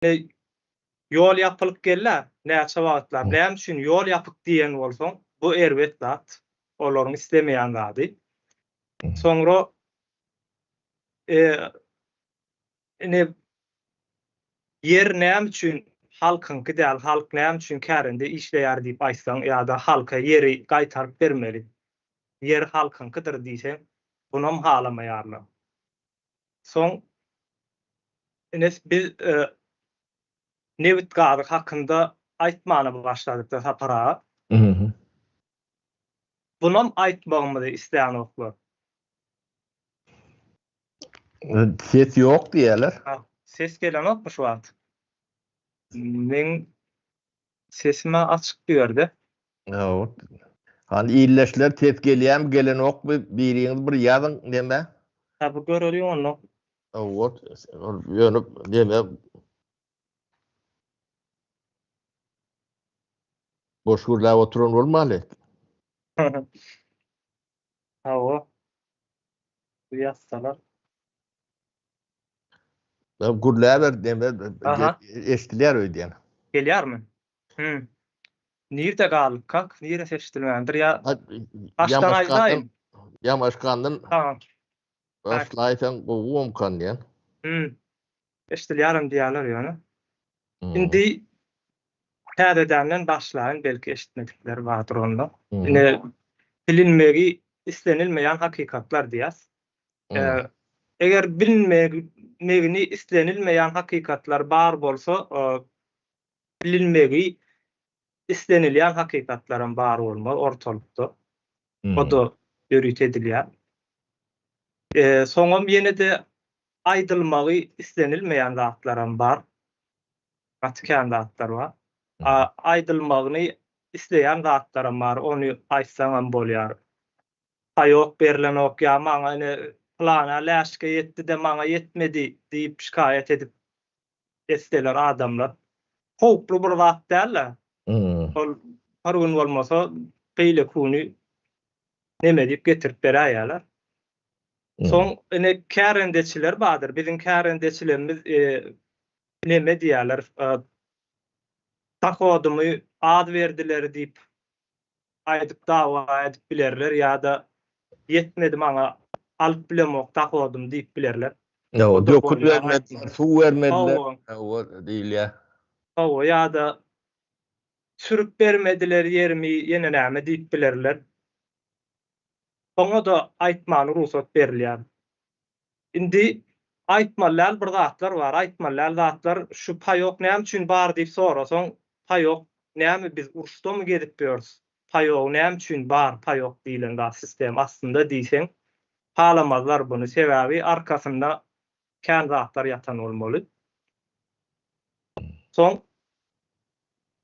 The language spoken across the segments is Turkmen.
Ýol ýapylyp gelä näçe wagtlap. Näme üçin ýol ýapyk diýen bolsaň, bu erbet zat. Olaryň islemeýän zady. Soňra ine ýer näme üçin halkyňky däl, halk näme üçin kärende işleýär diýip aýtsaň ýa-da halka ýeri gaýtaryp bermeli. Ýer halkyňkydyr diýseň, bunam halamaýarlar. Soň ine biz nebit gazy hakynda aýtmana başladykda Sapar aga. Bunam aýtmagymyzy islänoklar. Ses ýok diýýärler. Ses gelenokmy şu wagt? Meň sesim-ä açyk bu ýerde. Hawa. Hany ildeşler ses gelýärmi gelenokmy biriňiz bir ýazyň neme. Ha bu göreliň onda. Hawa ol ýöne neme boş gürläp oturan bolmaly. Hawa. Bu ýazsalar. Gürläber neme eşdilýär öýdýän. Gelýärmi? Hum. Nirde galdyk kak? Nire seçdirmändir ýa başdan aýdaýyn. Ýamaşkandan Tamam. Başlaýsaň gowy bomkan diýen. Hum. Eşdilýärem diýýärler ýöne. Indi täzedenden başlaýyn belki eşitmedikler bardyr onda. Ine bilinmegi islenilmeýän hakykatlar diýýäs. Eger bilinmegini islenilmeýän hakykatlar bar bolsa, bilinmegi islenilýän hakykatlaram bar bolmaly ortalykda. O-da ýörite edilýär. Soňam ýene-de aýdylmagy islenilmeýän zatlaram bar. Gaty kän zatlar bar. Aýdylmagyny isleýän zatlaram bar, ony aýtsaňam bolýar. Paýok berlenok ýa maňa ine pylana läşge ýetdi-de maňa ýetmedi diýip şikaýat edip etseler adamlar. Howply bir zat däl-de. Ol bir gün bolmasa beýleki güni neme diýip getirip beräýýärler. Soň ine kärendeçiler bardyr. Biziň kärendeçilerimiz neme diýýärler, dohodymy az berdiler diýip aýdyp dawa edip bilerler ýa-da ýetmedi maňa alyp bilemok dohodymy diýip bilerler. Hawa, dökün bermediler, suw bermediler, hawa diýilýär. Hawa, ýa-da sürüp bermediler ýerimi ýene näme diýip bilerler. Oňa-da aýtmana rugsat berilýär. Indi aýtmaly däl bir zatlar bar, aýtmaly däl zatlar şu paýok näme üçin bar diýip sorasaň, paýok näme biz uruşdamy gezip ýörüs, paýogy näme üçin bar paýok diýlen zat sistema aslynda diýseň halamazlar buny sebäbi arkasynda kän zatlar ýatan bolmaly. Soň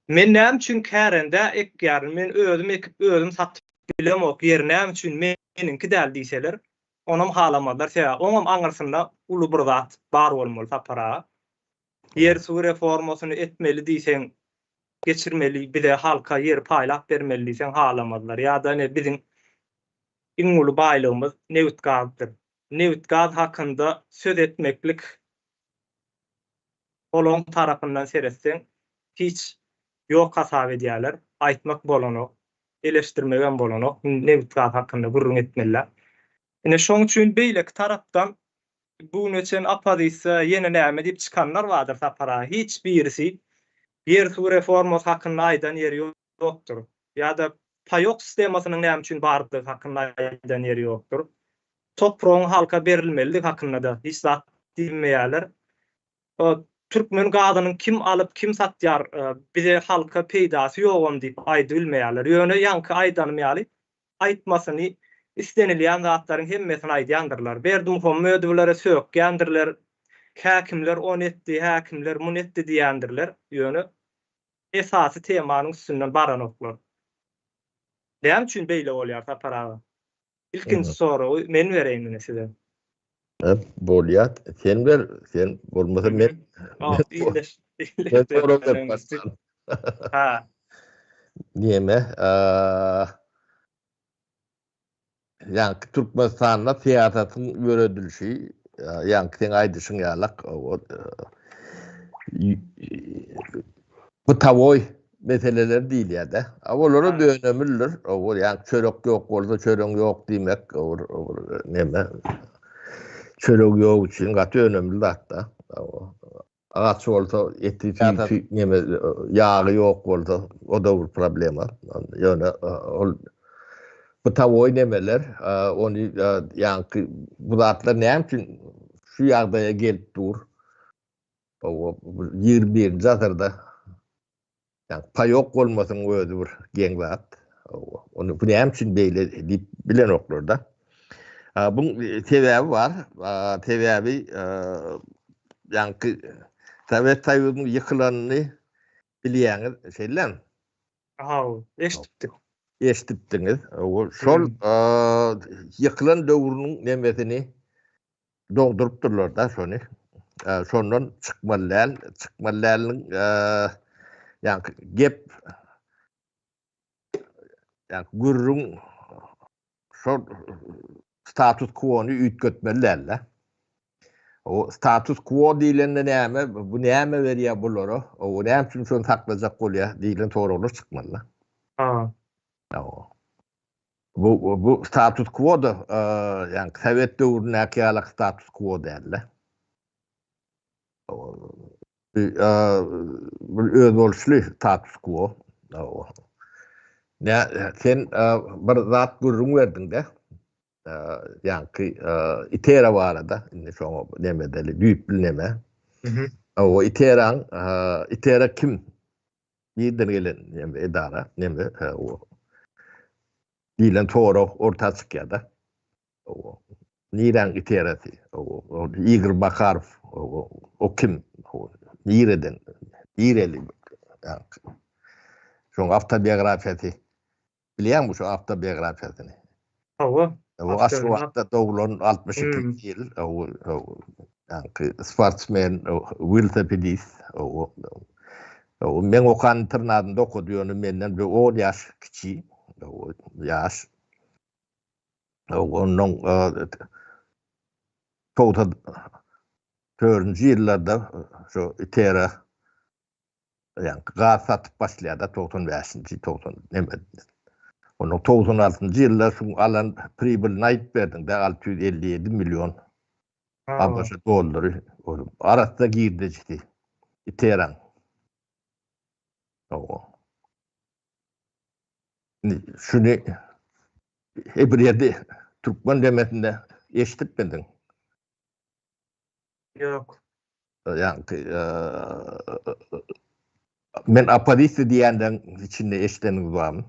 men näme üçin kärendä ekýärin men özüm ekip özüm satyp bilemok ýer näme üçin meniňki däl diýseler Onam halamazlar sebäbi oňam aňyrsynda uly bir zat bar bolmaly Sapar aga. Ýer suw reformasyny etmeli diýseň geçirmeli bize halka ýeri paýlap bermeli diýseň halamazlar ýa-da ine biziň iň uly baýlygymyz nebit gazdyr. Nebit gaz hakynda söz etmeklik olaň tarapyndan seretseň hiç ýok hasap edýärler aýtmak bolanok. Eleşdirmegem bolanok, nebit-gaz hakynda gürrüň etmeliler. Ine şoň üçin beýleki tarapdan bu güne çen oppozisiýa ýene näme diýip çykanlar bardyr Sapar aga. Hiç birisi ýer-suw reformasy hakynda aýdan ýeri ýokdur. Ýa-da paýok sistemasynyň näme üçin bardygy hakynda aýdan ýeri ýokdur. Topragyň halka berilmelidigi hakynda-da hiç zat diýmeýärler. Türkmen gazynyň kim alyp kim satýar bize halka peýdasy ýogam diýip aýdybilmeýärler. Ýöne ýaňky aýdanym ýaly aýtmasyny islenilýän zatlaryň hemmesini aýdýandyrlar. Berdimuhamedowlere sökýändirler, häkimler ony etdi, häkimler muny etdi diýýändirler. Ýöne esasy temanyň üstünden baranoklar. Näme üçin beýle bolýar Sapar aga? Ilkinji soragy men bereýin ine size. Bolýar. Sen ber, sen bolmasa men. Ildeş. Men sorag berip başlaryn. Ha. Neme? Ýaňky Türkmenistanda syýasatyň ýöredilişi, ýaňky seň aýdyşyň ýalak, ýaňky. Bytawoý meseleler diýilýär-de. A olara dönemlidir. Ol ýa çörek ýok bolsa çöregiň ýok diýmek, ol neme? Çörek ýok üçin gaty önemli zat-da. Aç bolsa eti, süýti, neme ýagy ýok bolsa o-da bir problema. Ýöne ol bytawoý nemeler, ony ýaňky bu zatlar näme üçin şu ýagdaýa gelip dur? Hawa, 21-nji asyrda ýa paýok bolmasyň özi bir geň zat. Hawa, ony bu näme üçin beýle diýip bilenoklar-da. Buň sebäbi bar. Sebäbi ýaňky Sowet Soýuzynyň ýykylanyny bilýäňiz, şeýlemi? Hawa, eşidipdik. Eşidipdiňiz. Şol ýykylan döwrüniň nemesini doňdurypdyrlar-da şony. Şondan çykmaly däl. Çykmaly däliniň ýaňky gep ýaňky gürrüň şol status quo-ny üýtgetmeli däl-de. O status quo diýlende näme, bu näme berýär bulara, o näme üçin şony saklajak bolýar diýlen soraglar çykmaly-da. Ha. Bu bu status quo-da, ýagny sowet döwründäki ýaly status quo däl-de. Bir özboluşly status quo. Ne sen bir zat gürrüň berdiň-de. Ýaňky Itera barada indi şoňa neme edeli, düýpli neme. O Iteraň Itera kim? Nirden gelen neme edara, neme o diýlen sorag orta çykýar-da. O niräň Iterasy? O Igor Makarow o kim? Nireden? Nireli? Şoň awtobiografiýasy Bilýäňmi şu awtobiografiýasyny? Hawa. O Aşgabatda doglan 62-nji ýyl, o ýaňky sportsmen, welosipedist, o o meň okan internadymda okady, ýöne menden bir 10 ýaş kiçi, o ýaş. Ondan 94-nji ýyllarda şu ITERA Ýa gaz satyp başlaýar-da 95-nji, 90 neme. Onuň 96-njy ýylda şu alan pribylyny aýdyp berdiň-de 657 million ABŞ dollary arassa girdejisi ITERA-nyň. Hawa. Indi şuny bir ýerde türkmen demesinde eşidip bildiň. Ýok. Ýaňky men oppozisiýa diýenleň içinde eşideniňiz barmy?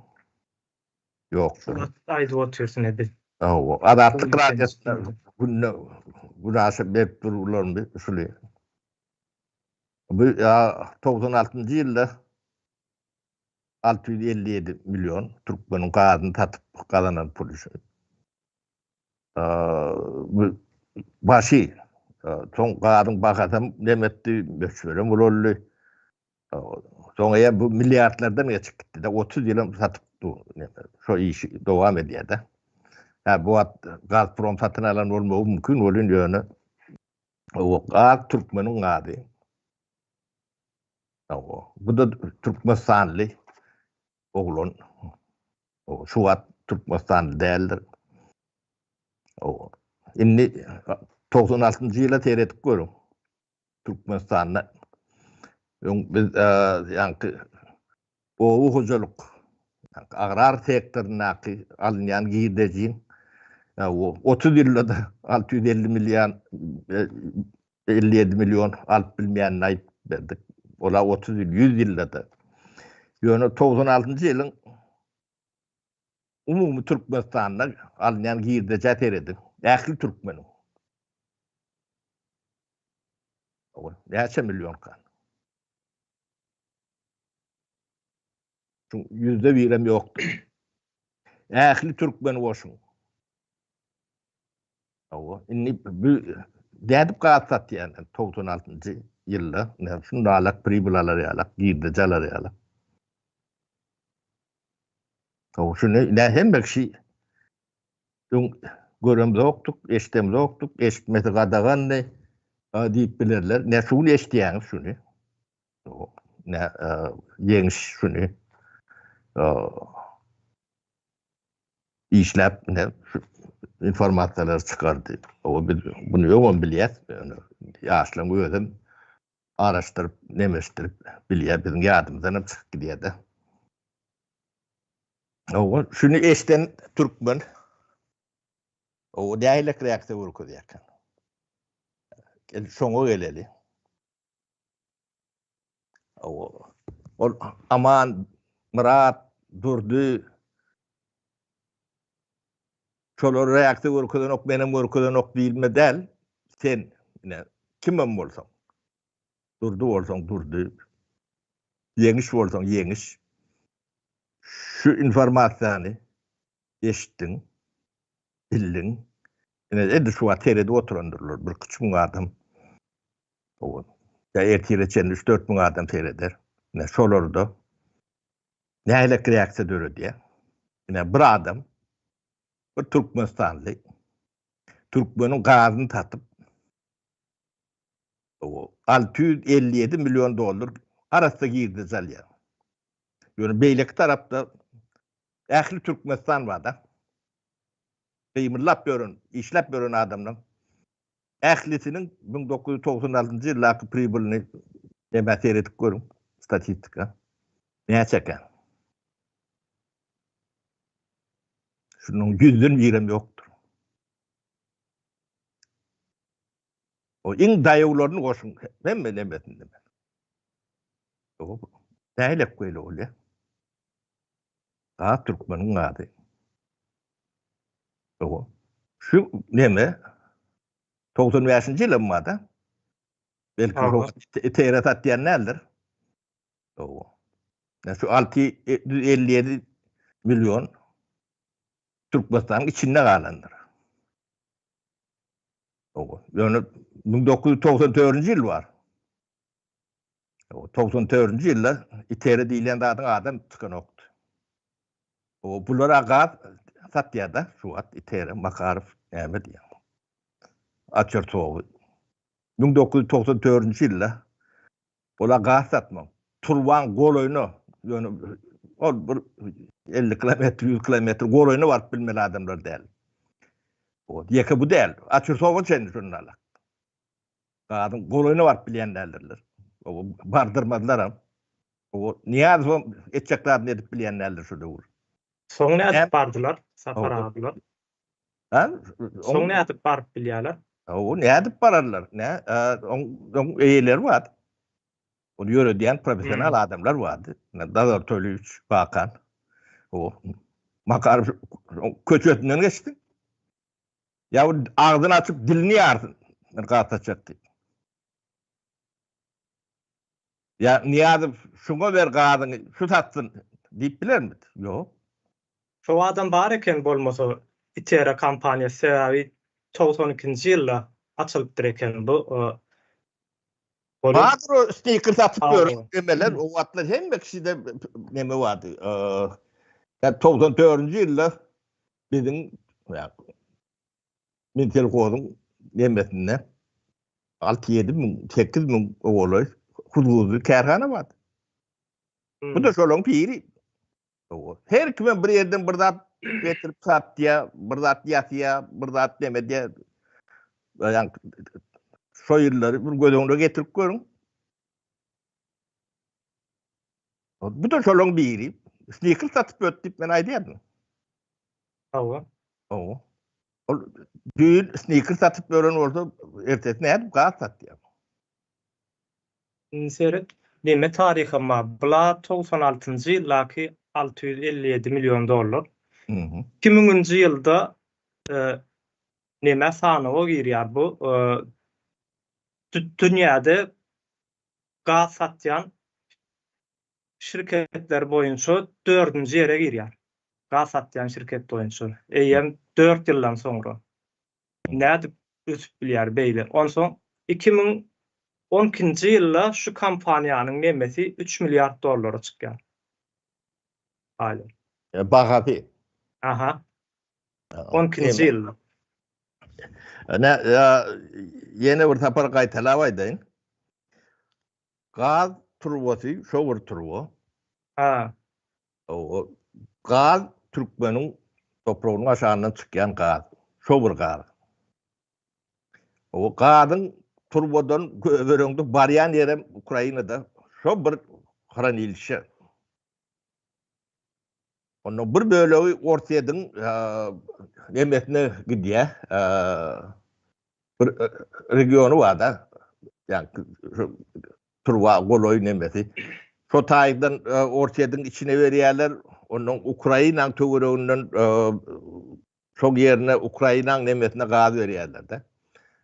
Ýokdur. Aýdyp otyrsyň edil. Hawa, Azatlyk radiosynda günde günaşa berip dururlarmy şuly. Bu 96-njy ýylda 657 million türkmeniň gazyny satyp gazanan puly şu. Bu başy soň gazyň bahasam nem etdi, möçberem ulaldy. Soň eýýäm bu milliardlardan geçip gitdi-de, 30 ýylam satyp dur. Şo işi dowam edýär-de. Hä, bu wagt Gazprom satyn alan bolmagy mümkin welin ýöne o gaz türkmeniň gazy. Bu-da türkmenistanly oglan. Şu wagt Türkmenistanly däldir. Indi 96-njy ýyla seredip görüň. Türkmenistanda öň biz ýaňky oba hojalyk agrar sektoryndaky alynýan girdejiň 30 ýylda-da 650 million 57 million alyp bilmeýänini aýdyp berdik. Ola 30 ýyl, 100 ýylda-da. Ýöne 96-njy ýylyň umumy Türkmenistanda alynýan girdejä serediň. Ähli türkmeniň. Näçe millionka? Şu ýüzde birem ýokdur. Ähli türkmeni goşuň. Hawa, indi bu nädip gaz satýan 96-njy ýylda, näme şundalak pribyl alar ýalak, girdeji alar ýalak. Hawa, şuny nä hemme kişi öň göremzokdyk, eşidemzokdyk, eşitmesi gadagandy diýip bilerler. Nä şu gün eşidýäňiz şuny. Ne ýeňiş şuny işläp ne şu informasiýalary çykardy. O biz bunu öňem bilýäs. Ýaşlaryň özem araşdyryp, nemeşdirip bilýär. Biziň ýadymyzdan hem çykyp gidýär-de. Owa, şuny eşden türkmen o nähili reaksiýa görkezýärkä? Gel şoňa geleli. Owa. Ol Aman, Myrat, Durdy şolar reaksiýa görkezenok, menem görkezenok diýilme däl. Sen ine kimem bolsaň. Durdy bolsaň Durdy. Ýeňiş bolsaň Ýeňiş. Şu informasiýany eşitdiň, bildiň. Ine edil şu wagt seredip oturandyrlar bir üç müň adam. Ýa ertire çenli 3-4 müň adam sereder. Ine şolarda nähili reaksiýa döredýär? Ine bir adam bir türkmenistanly türkmeniň gazyny satyp 657 million dollar arassa girdeji alýar. Ýöne beýleki tarapda ähli Türkmenistan barda. Gymyldap ýören, işläp ýören adamlaryň ählisiniň 1996-njy ýyldaky pribylyny nämä seredip görüň, statistika. Näçe eken? Şunuň ýüzden birem ýokdur. O iň daýawlaryny goşuň, hemme nemesini. Nähili beýle bolýar? Gaz türkmeniň gazy. Owa. Şu neme 95-nji ýylam barda. Belki şo TR satýan däldir. Owa. Şu 657 million Türkmenistanyň içinde galandyr. Owa. Ýöne 1994-nji ýyl bar. 94-nji ýylda ITER diýilýän zadyň adam çykanokdy. O bulara gaz satýar-da şu wagt ITER Makarow näme diýýär. Açertowy. 1994-nji ýylda ola gaz satmak turbaň golaýyna ýöne ol bir 50 kilometr, 100 kilometr golaýyna baryp bilmeli adamlar däl. O ýeke bu däl. Açertowa çenli şonda alak. Gazyň golaýyna baryp bilýän däldirler. Bardyrmazlaram. O Nyýazow etjek zadyny edip bilýän däldir şu döwür. Soň nädip bardylar Sapar aga bular? Ha? Soň nädip baryp bilýärler? O nädip bararlar? Nä? Oň eýeleri bar. Ony ýöredýän professional adamlar bardy. Nazar Töliç, Bakan. O Makarow köçesinden geçdi. Ýa ol agzyny açyp dilini ýarsyn. Men gaz saçjak diýip. Ýa Nyýazow şuňa ber gazyňy, şu satsyn diýip bilermi? Ýok. Şo adam bar eken bolmasa Itera kompaniýasy sebäbi 92-nji ýylda açylypdyr eken bu. Bardyr o sneaker satyp ýören emeler o wagtlar hemme kişide neme bardy. Ýa 94-nji ýylda biziň Minselhozyň nemesinde 6-7 müň, 8 müň golaý huzuzy kärhana bardy. Bu da şolaryň biri. Her kimem bir ýerden bir zat getirip satýar, bir zat ýasýar, bir zat neme edýär. Ýa şo ýyllary bir göz öňüne getirip görüň. Bu da şolaryň biri. Sneaker satyp öt diýip men aýdýardym. Hawa. Hawa. Ol düýn sneaker satyp ýören bolsa, ertesi nädip gaz satýar? Indi seret, neme taryham bar. Bula 96-njy ýyldaky 657 million dollar. 2000-nji ýylda neme sanawa girýär bu. Dünýäde gaz satýan şirketler boýunça dördünji ýere girýär. Gaz satýan şirket boýunça. Eýýäm dört ýyldan soňra. Nädip ösüp bilýär beýle? Onsoň 2012-nji ýylda şu kompaniýanyň nemesi üç milliard dollara çykýar. Aýlyk. Bahasy. Aha. 12-nji ýylda. Ine, ýene bir sapar gaýtalap aýdaýyn. Gaz. turbasy şo bir turba. Ha. O gaz türkmeniň topragynyň aşagyndan çykýan gaz. Şo bir gaz. O gazyň turbadan göbereňde barýan ýerem Ukrainada şo bir hranilişe. Onda bir bölegi Orsýetiň nemesine gidýär. Bir regiony bar-da. Ýa turba golaý nemesi. Şo taýdan Orsýetiň içine berýärler. Ondan Ukrainanyň töwereginden şol ýerine Ukrainanyň nemesine gaz berýärler-de.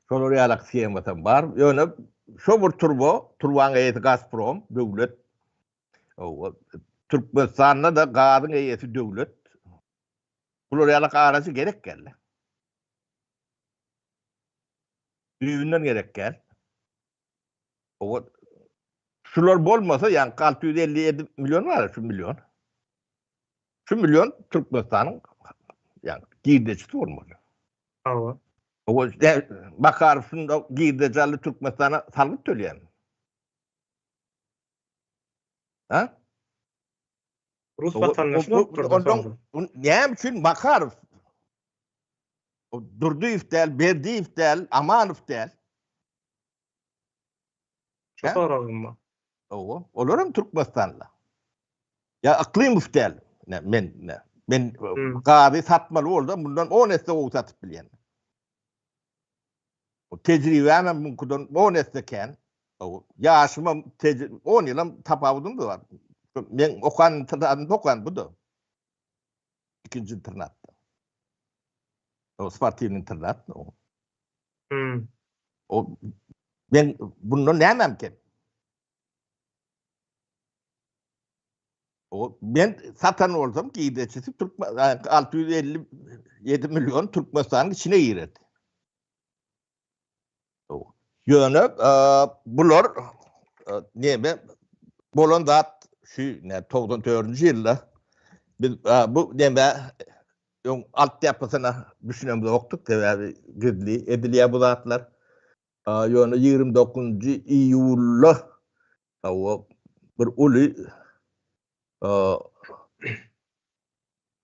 Şolar ýalak skemasam bar. Ýöne şo bir turba, turbaň eýesi Gazprom, döwlet. Türkmenistanda-da gazyň eýesi döwlet. Bular ýalak araçy gerek däl. Düýbünden gerek däl. Şular bolmasa, ýaňky 657 million bar, şu million. Şu million Türkmenistanyň ýaňky girdejisi bolmaly. Hawa. Makarow şunda girdeji aldy Türkmenistana salgyt töleýärmi? Ha? Rus watandaşy bolup durdy soňra. Näme üçin Makarow Durdyýew däl, Berdiýew däl, Amanow däl? Şu soragym bar. Hawa, olar hem Türkmenistanly. Ýa Yklymow däl. Ne, men ne, men hmm. gazy satmaly bolsam, bundan 10 esse gowy satyp bilýän. O tejribäm hem muňkudan 10 esse kän. Ýaşym hem 10 ýylam tapawudym bar. Men okan internatymda okan bu da. Ikinji internatda. O sportiwny internat. Hmm. O men bundan nämäm kem? O men satan bolsam girdeçisi Türkmen 657 million Türkmenistanyň içine girerdi. Ýöne bular neme bolan zat şu ne 94-nji ýylda biz bu neme öň altyapysyna düşünemzokdyk sebäbi gizli edilýär bu zatlar. Ýöne 29-njy iýulda bir uly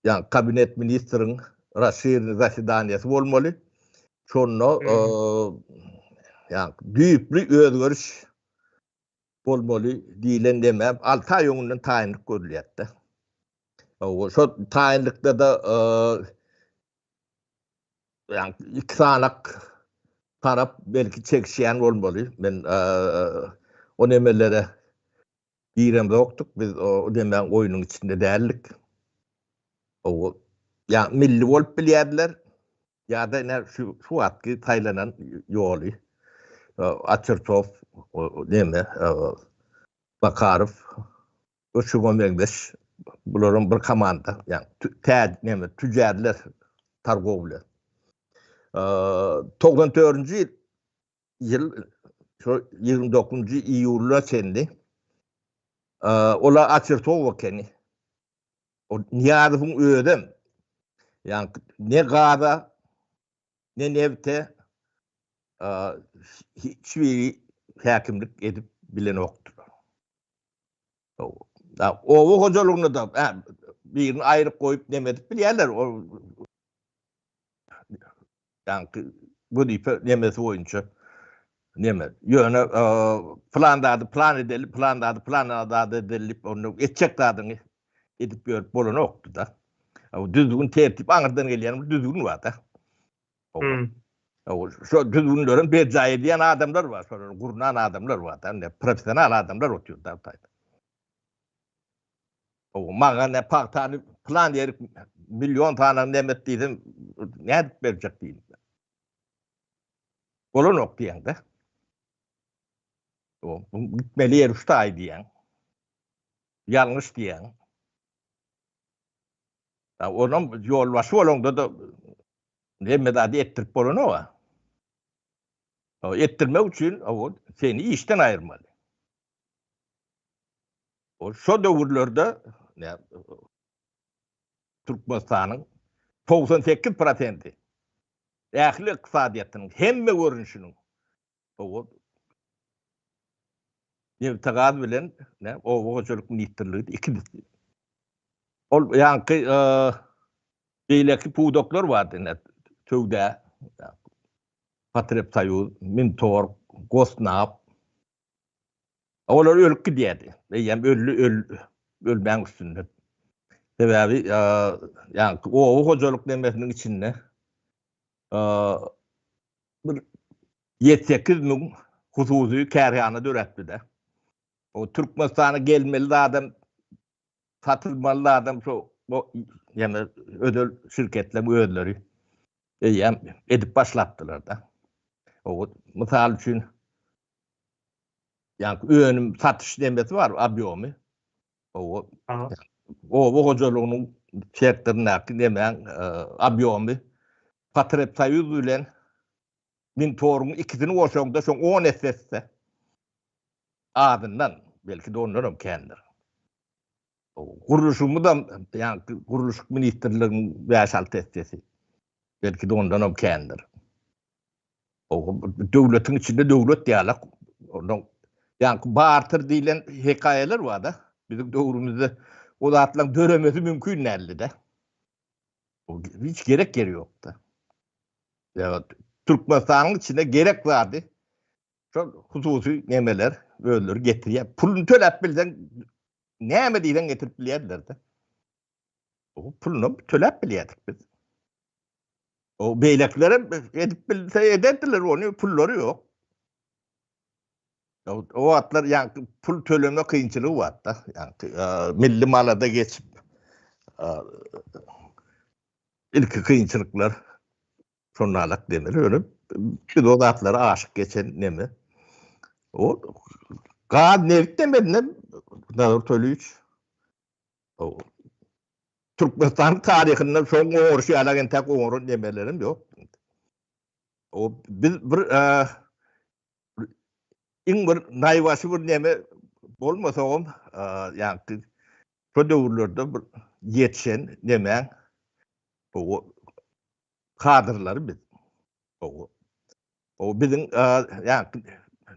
Ýa kabinet ministriň raşirny zasedaniýasy bolmaly. Şonda ýa düýpli özgeriş bolmaly diýlen deme 6 aý öňünden taýynlyk görülýärdi. O şo taýynlykda-da ýa iki sanak tarap belki çekişýän bolmaly. Men o nemelere Giremzokdyk biz o demäň oýnuň içinde däldik. O ýa milli bolup bilýärdiler ýa-da ine şu şu wagtky saýlanan ýoly Açyrtow neme Bakarow we şuňa meňzeş bularyň bir komanda ýa tä neme tüjärler targowlya. 94-nji ýyl şo 29-njy iýula çenli ola Açertow ekeni. O Nyýazowyň özem ýa ne gaza ne nebte hiç biri häkimlik edip bilenokdylar. Oba hojalygynda da birini aýryp goýup neme edip bilýärler. Ýaňky wezipe nemesi boýunça neme. Ýöne plan zady plan edeli, plan zady plan zady edeli diýip, onda etjek zadyňy edip ýörüp bolanokdy-da. Düzgün tertip aňyrdan gelýän bir düzgün bar-da. Hmm. Şo düzgünleri berjaý edýän adamlar bar, şolary gurnan adamlar bar-da, professional adamlar otyr-da. Maňa ne pagtany plan ýeri million sany nemet diýsem nädip berjek diýdim. Bolanok diýeňde. O gitmeli ýeri şu taý diýen. Ýalňyş diýen. Ya onam ýolbaşçy bolanda da hemme zady etdirip bolanok. Etdirmek üçin o seni işden aýyrmaly. O şo döwürlerde Türkmenistanyň 98 prosenti ähli ykdysadyýetiniň hemme görnüşiniň o. Nebitgaz bilen ne oba hojalyk ministrligi ikisi. Ol ýaňky beýleki pudaklar bardy ine söwda, Potrebsoýuz, Mintorg, Gosnab. Olar ölüp gidýärdi. Eýýäm öldi, öl, ölmäň üstünde. Sebäbi ýaňky oba hojalyk nemesiniň içinde bir 7-8 müň hususy kärhana döräpdi-de. O Türkmenistana gelmeli zadam satylmaly zadam şo ýa özel şirketleriň özleri eýýäm edip başlapdylar-da. O mysal üçin ýa önüm satyş demesi bar, obýomy. O oba hojalygynyň sektoryndaky nemäň obýomy Potrebsoýuz bilen Mintoryň ikisini goşaňda şoň 10 essesi azyndan, belki-de ondan hem kändir. Gurluşygymyzam, ýa gurluşyk ministrliginiň 5-6 essesi. Belki-de ondan hem kändir. Döwletiň içinde döwlet ýalak. Ondan ýaňky barter diýlen hekaýalar bar-da. Biziň döwrümizde o zatlaryň döremesi mümkin däldi-de. Hiç gerek ýeri ýokdy. Ýa Türkmenistanyň içinde gerek zady şol hususy nemeler özleri getirýär. Puluny töläp bilseň näme diýseň getirip bilýärdiler-de. O puluny töläp bilýärdik biz. O beýlekilerem edip bilse ederdiler ony, pullary ýok. O wagtlar ýaňky pul töleme kynçylygy bardy-da. Ýaňky milli malada geçip ilki kynçylyklar şonalak demeli. Ýöne biz o zatlary aşyk geçen neme. O gaz nebit demediler Nazar Toýlyýewiç. O Türkmenistanyň taryhynda şoň oňurşy ýalak entäk oňuran nemelerim ýok. O biz bir iň bir naýbaşy bir neme bolmasagam, ýaňky şo döwürlerde bir ýetişen nemäň o kadrlary biz. O o biziň ýaňky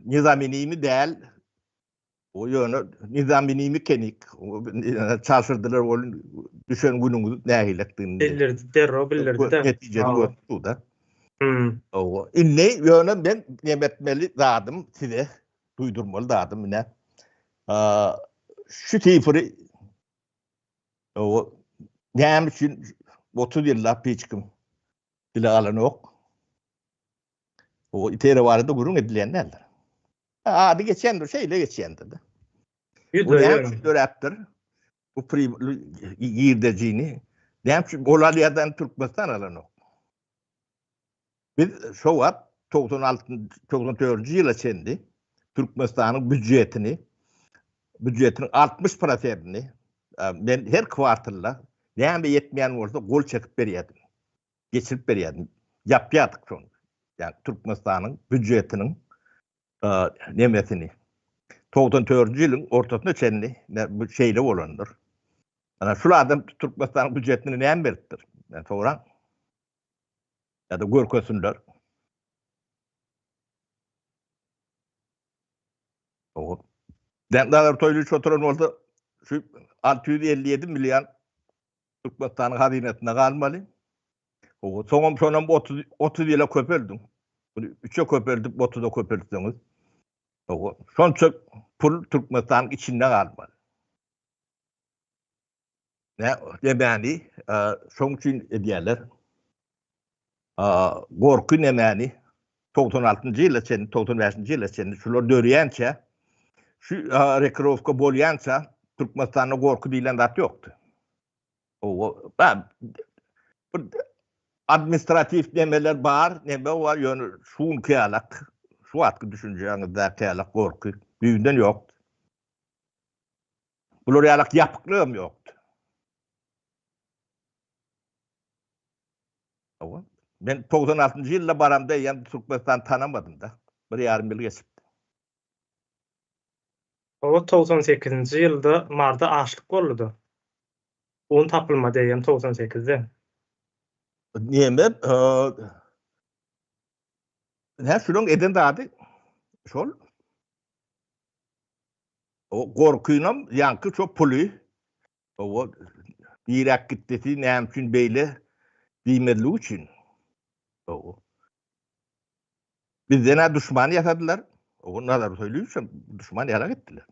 nizamenimi däl O ýöne nizaminimi kenik. Çalşyrdylar ol düşen günüňiz nähilekdigini. Bildirdi, derrew bildirdi-de. Netijeni görüpdi-de. Hmm. Owa. Indi ýöne men näme etmeli zadym size duýdurmaly zadym ine. Şu sifri owa näme üçin 30 ýyllap hiç kim dile alanok. O ITR barada gürrüň edilýän däldir. Ady geçendir, şeýle geçýändir-de. Bu näme üçin döräpdir? Bu girdejini näme üçin ol alýardan Türkmenistan alanok? Biz şo wagt 96 94-nji ýyla çenli Türkmenistanyň býujetini býujetiniň 60 prosentini men her kwartalda näme ýetmeýän bolsa gol çekip berýärdim. Geçirip berýärdim. Ýapýardyk şony. Ýagny Türkmenistanyň býujetiniň nemesini. 94-nji ýylyň ortasyna çenli bu şeýle bolandyr. Ana şul adam Türkmenistanyň býujetine näme beripdir? Men soraň. Ýa-da görkezsinler. Oho. Nazar Toýlyç oturan bolsa şu 657 million Türkmenistanyň hazynasynda galmaly. Oho, soňam şonam 30 30 ýyla köpeldiň. Bunu 3-e köpeldip 30-a köpeltseňiz. Oho, şonça pul Türkmenistanyň içinde galmaly. Ne demäni, şoň üçin edýärler. Gorky nemäni 96-njy ýyla çenli, 95-nji ýyla çenli şular dörýänçä, şu rekirowka bolýança Türkmenistanda gorky diýlen zat ýokdy. O bir administratiw nemeler bar, neme bar, ýöne şuňky ýalak, şu wagtky düşünjäňizdäki ýalak gorky düýbünden ýokdy. Bular ýalak ýapyklygam ýokdy. Hawa. Men 96-njy ýylda baramda eýýäm Türkmenistany tanamadym-da. Bir ýarym ýyl geçipdi. Hawa, 98-nji ýylda Marda açlyk boldy-da. Un tapylmady eýýäm 98-de. Neme, Hä, şulaň eden zady şol. Gorkynam ýaňky şo puly o niräk gitdisi, näme üçin beýle diýmezligi üçin. O Bizden-ä duşman ýasadylar. O Nazar Söýliýewiçem duşman ýalak etdiler.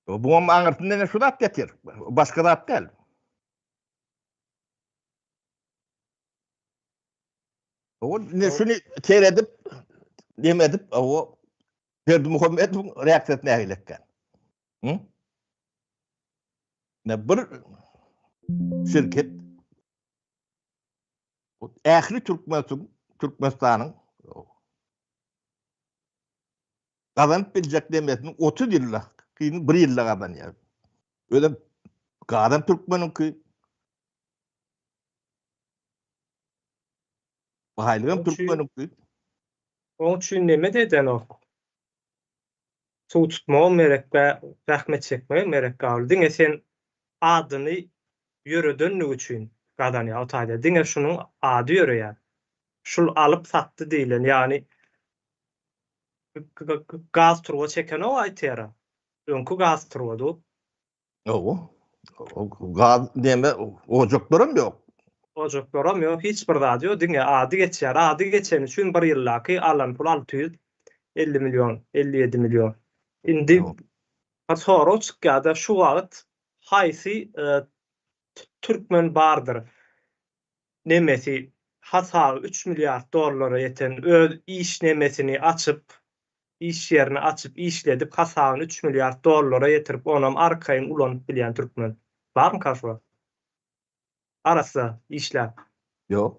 Buňam aňyrsynda ine şu zat ýatyr. Başga zat däl. O ne şuny seredip, dem edip, o Berdimuhamedowyň reaksiýasy nähili etken? Hı? Ne bir şirket ähli Türkmen Türkmenistanyň gazanyp biljek demesini 30 ýylda, kyn bir ýylda gazanýar. Özem gazan türkmeniňki. Baýlygam türkmeniňki. Oň üçin neme-de edenok. Suw tutmagam gerek we zähmet çekmegem gerek galy. Diňe sen adyny ýöredenligi üçin gazanýar o taýda. Diňe şunuň ady ýöreýär. Şul alyp satdy diýlen, ýagny gaz turba çekenok aýtýara. Öňki gaz turba du. Hawa. Gaz neme ojaklaram ýok. Ojaklaram ýok, hiç bir zady ýok, diňe ady geçýär. Ady geçeni üçin bir ýyldaky alan puly 650 million, 57 million. Indi bir sorag çykýar-da, şu wagt haýsy türkmen bardyr? Nemesi hasaby üç milliard dollara ýeten öz iş nemesini açyp, iş ýerini açyp işledip hasabyny üç milliard dollara ýetirip onam arkaýyn ulanyp bilýän türkmen barmyka şu wagt? Arassa işläp. Ýok.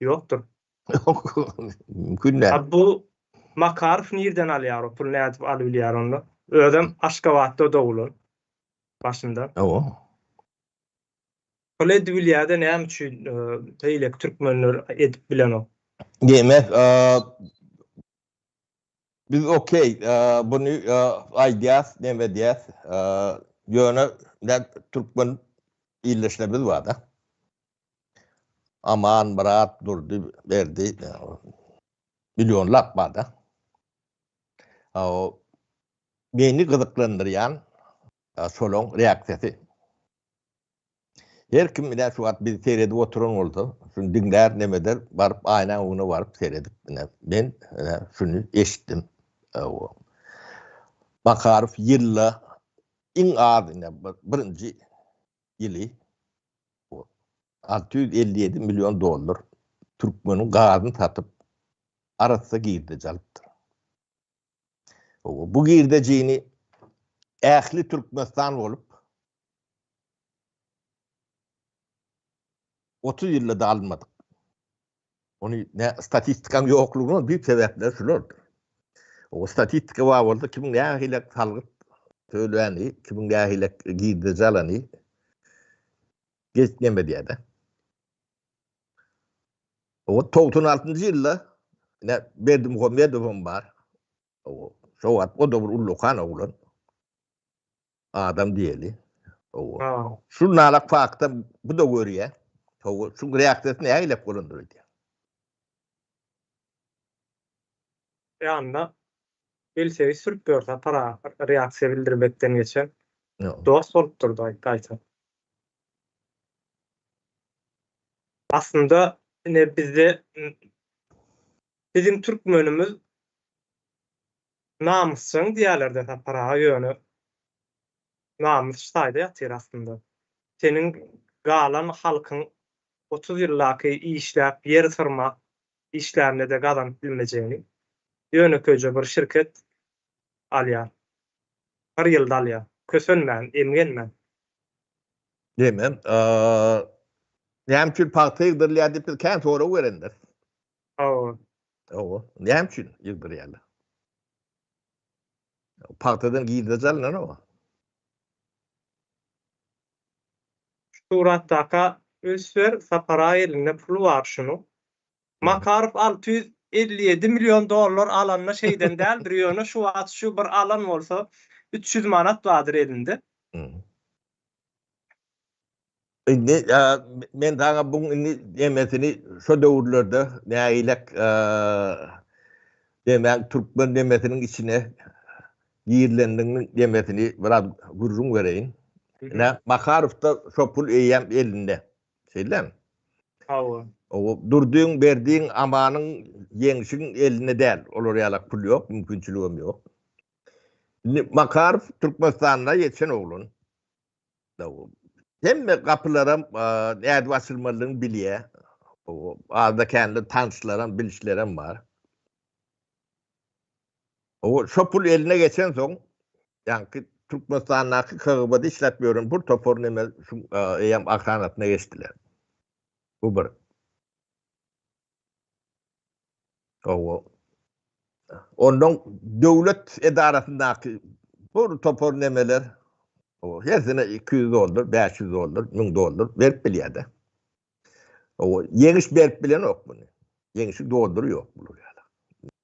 Ýokdur. Ýok. Mümkin däl. A bu Makarow nirden alýar o puly nädip alybilýär onda? Özem Aşgabatda doglan başynda. Hawa. Pul edibilýärde näme üçin beýleki türkmenler edip bilenok? Diýmek, biz okey, buny aýdýas, neme edýäs, ýöne türkmen ildeşlerimiz barda. Aman, Myrat, Durdy, Berdi millionlap barda. Meni gyzyklandyrýan şolaň reaksiýasy. Her kim ine şu wagt bizi seredip oturan bolsa, şuny diňlär, neme eder, baryp aýnaň öňüne baryp seredip, ine men ine şuny eşitdim. Makarow ýylda iň az ine birinji ýyly 657 million dollar türkmeniň gazyny satyp arassa girdeji alypdyr. Bu girdejini ähli Türkmenistan bolup 30 ýylda-da almadyk. Ony ne statistikaň ýoklugynyň düýp sebäpleri şulardyr. O statistika bar bolsa kimiň nähili salgyt töläni, kimiň nähili girdeji alany geç neme diýýär-de. O 96-njy ýylda ine Berdimuhamedowam bar. O şo wagt o da bir ullakan oglan. Adam diýeli. Owa. Şu nalak fakta bu da görýär. Owa, şu reaksiýasy nähili bolandyr öýdýär. Ýanynda welosiped sürüp ýörse para reaksiýa bildirmekden geçen dost bolup durdy gaýta. Aslynda ine bizde biziň türkmenimiz Namysjaň diýýärlerde Sapar aga ýöne namys şu taýda ýatyr aslynda. Seniň galan halkyň 30 ýyldaky işläp ýer syrmak işlände-de gazanyp bilmejegini ýönekeýje bir şirket alýar. Bir ýylda alýar. Kösenmän, emgenmän. Diýmem, näme üçin pagta ýygdyrylýar diýip biz kän sorag berendiris. Hawa. Hawa. Näme üçin ýygdyrýarlar? Pagtadan girdeji alynanok. Suratdaka üns ber Sapar aga elinde puly bar şunuň. Makarow 657 million dollar alanda şeýden däldir ýöne şu wagt şu bir alan bolsa 300 manat bardyr elinde. Indi men saňa buň indi nemesini şo döwürlerde nägilek. Demek, türkmen demesiniň içine girilendiginiň demesini biraz gürrüň bereýin. Ine, Makarowda şo pul eýýäm elinde. Şeýdemi? Hawa. O Durdyň, Berdiň, Amanyň, Ýeňşiň elinde däl. Olar ýalak pul ýok, mümkinçiligem ýok. Indi Makarow Türkmenistanda ýetişen oglan. Hemme gapylaram nädip açylmalydygyny bilýär. Azda-kände tanyşlaram, bilişlerem bar. O şo pul eline geçensoň, ýaňky Türkmenistandaky KGB-de işläp ýören bir topar neme şu eýýäm ahranasyna geçdiler. Bu bir. Hawa. Ondan döwlet edarasyndaky bir topar nemeler hersine 200 dollar, 500 dollar, 1000 dollar berip bilýär-de. Hawa, ýeňiş berip bilenok muny. Ýeňişi doldury ýok bular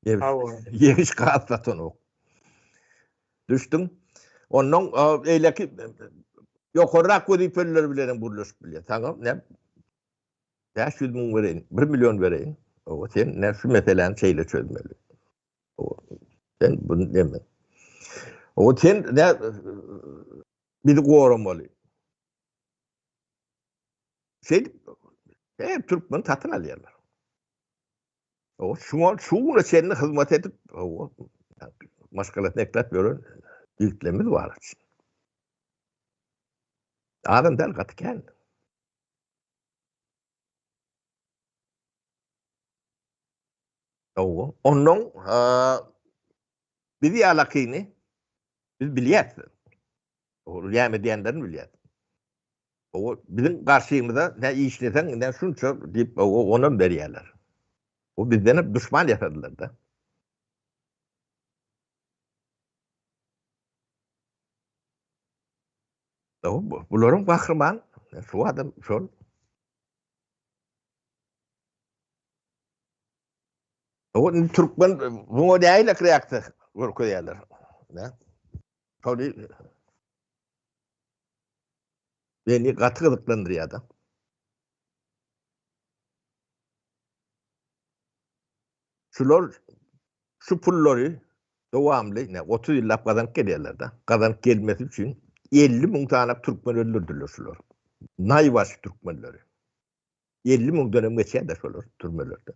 ýaly. Hawa. Ýeňiş gaz satanok. Düşdüň. Ondan eýleki ýokarrak wezipeliler bilen hem gürleşip bilýär. Saňa ne 500 müň bereýin, 1 million bereýin. Owa, sen ne şu meseläni şeýle çözmeli. Owa, sen bunu neme? Owa, sen ne bizi goramaly. Şeýdip, her türkmen satyn alýarlar. Owa, şuňa şu güne çenli hyzmat edip, owa, maşgalasyny ekläp ýören ýigitlerimiz bar. Adam däl, gaty kän. Hawa. Ondan biz ýalakyny biz bilýäs. Ol näme diýenlerini bilýäs. O biziň garşymyza ne işleseň, ne şunça diýip, onam berýärler. O bizden hem duşman ýasadylar-da. Bularyň gahryman şu adam şol. O indi türkmen buňa nähili reaksiýa görkezýärler? Ne? Şony meni gaty gyzyklandyrýar-da. Şular şu pullary dowamly ne 30 ýyllap gazanyp gelýärler-de. Gazanyp gelmesi üçin 50 müň sany türkmen öldürdüler şular. Naýbaşy türkmenleri. 50 müňden hem geçýär-de şolar türmelerde.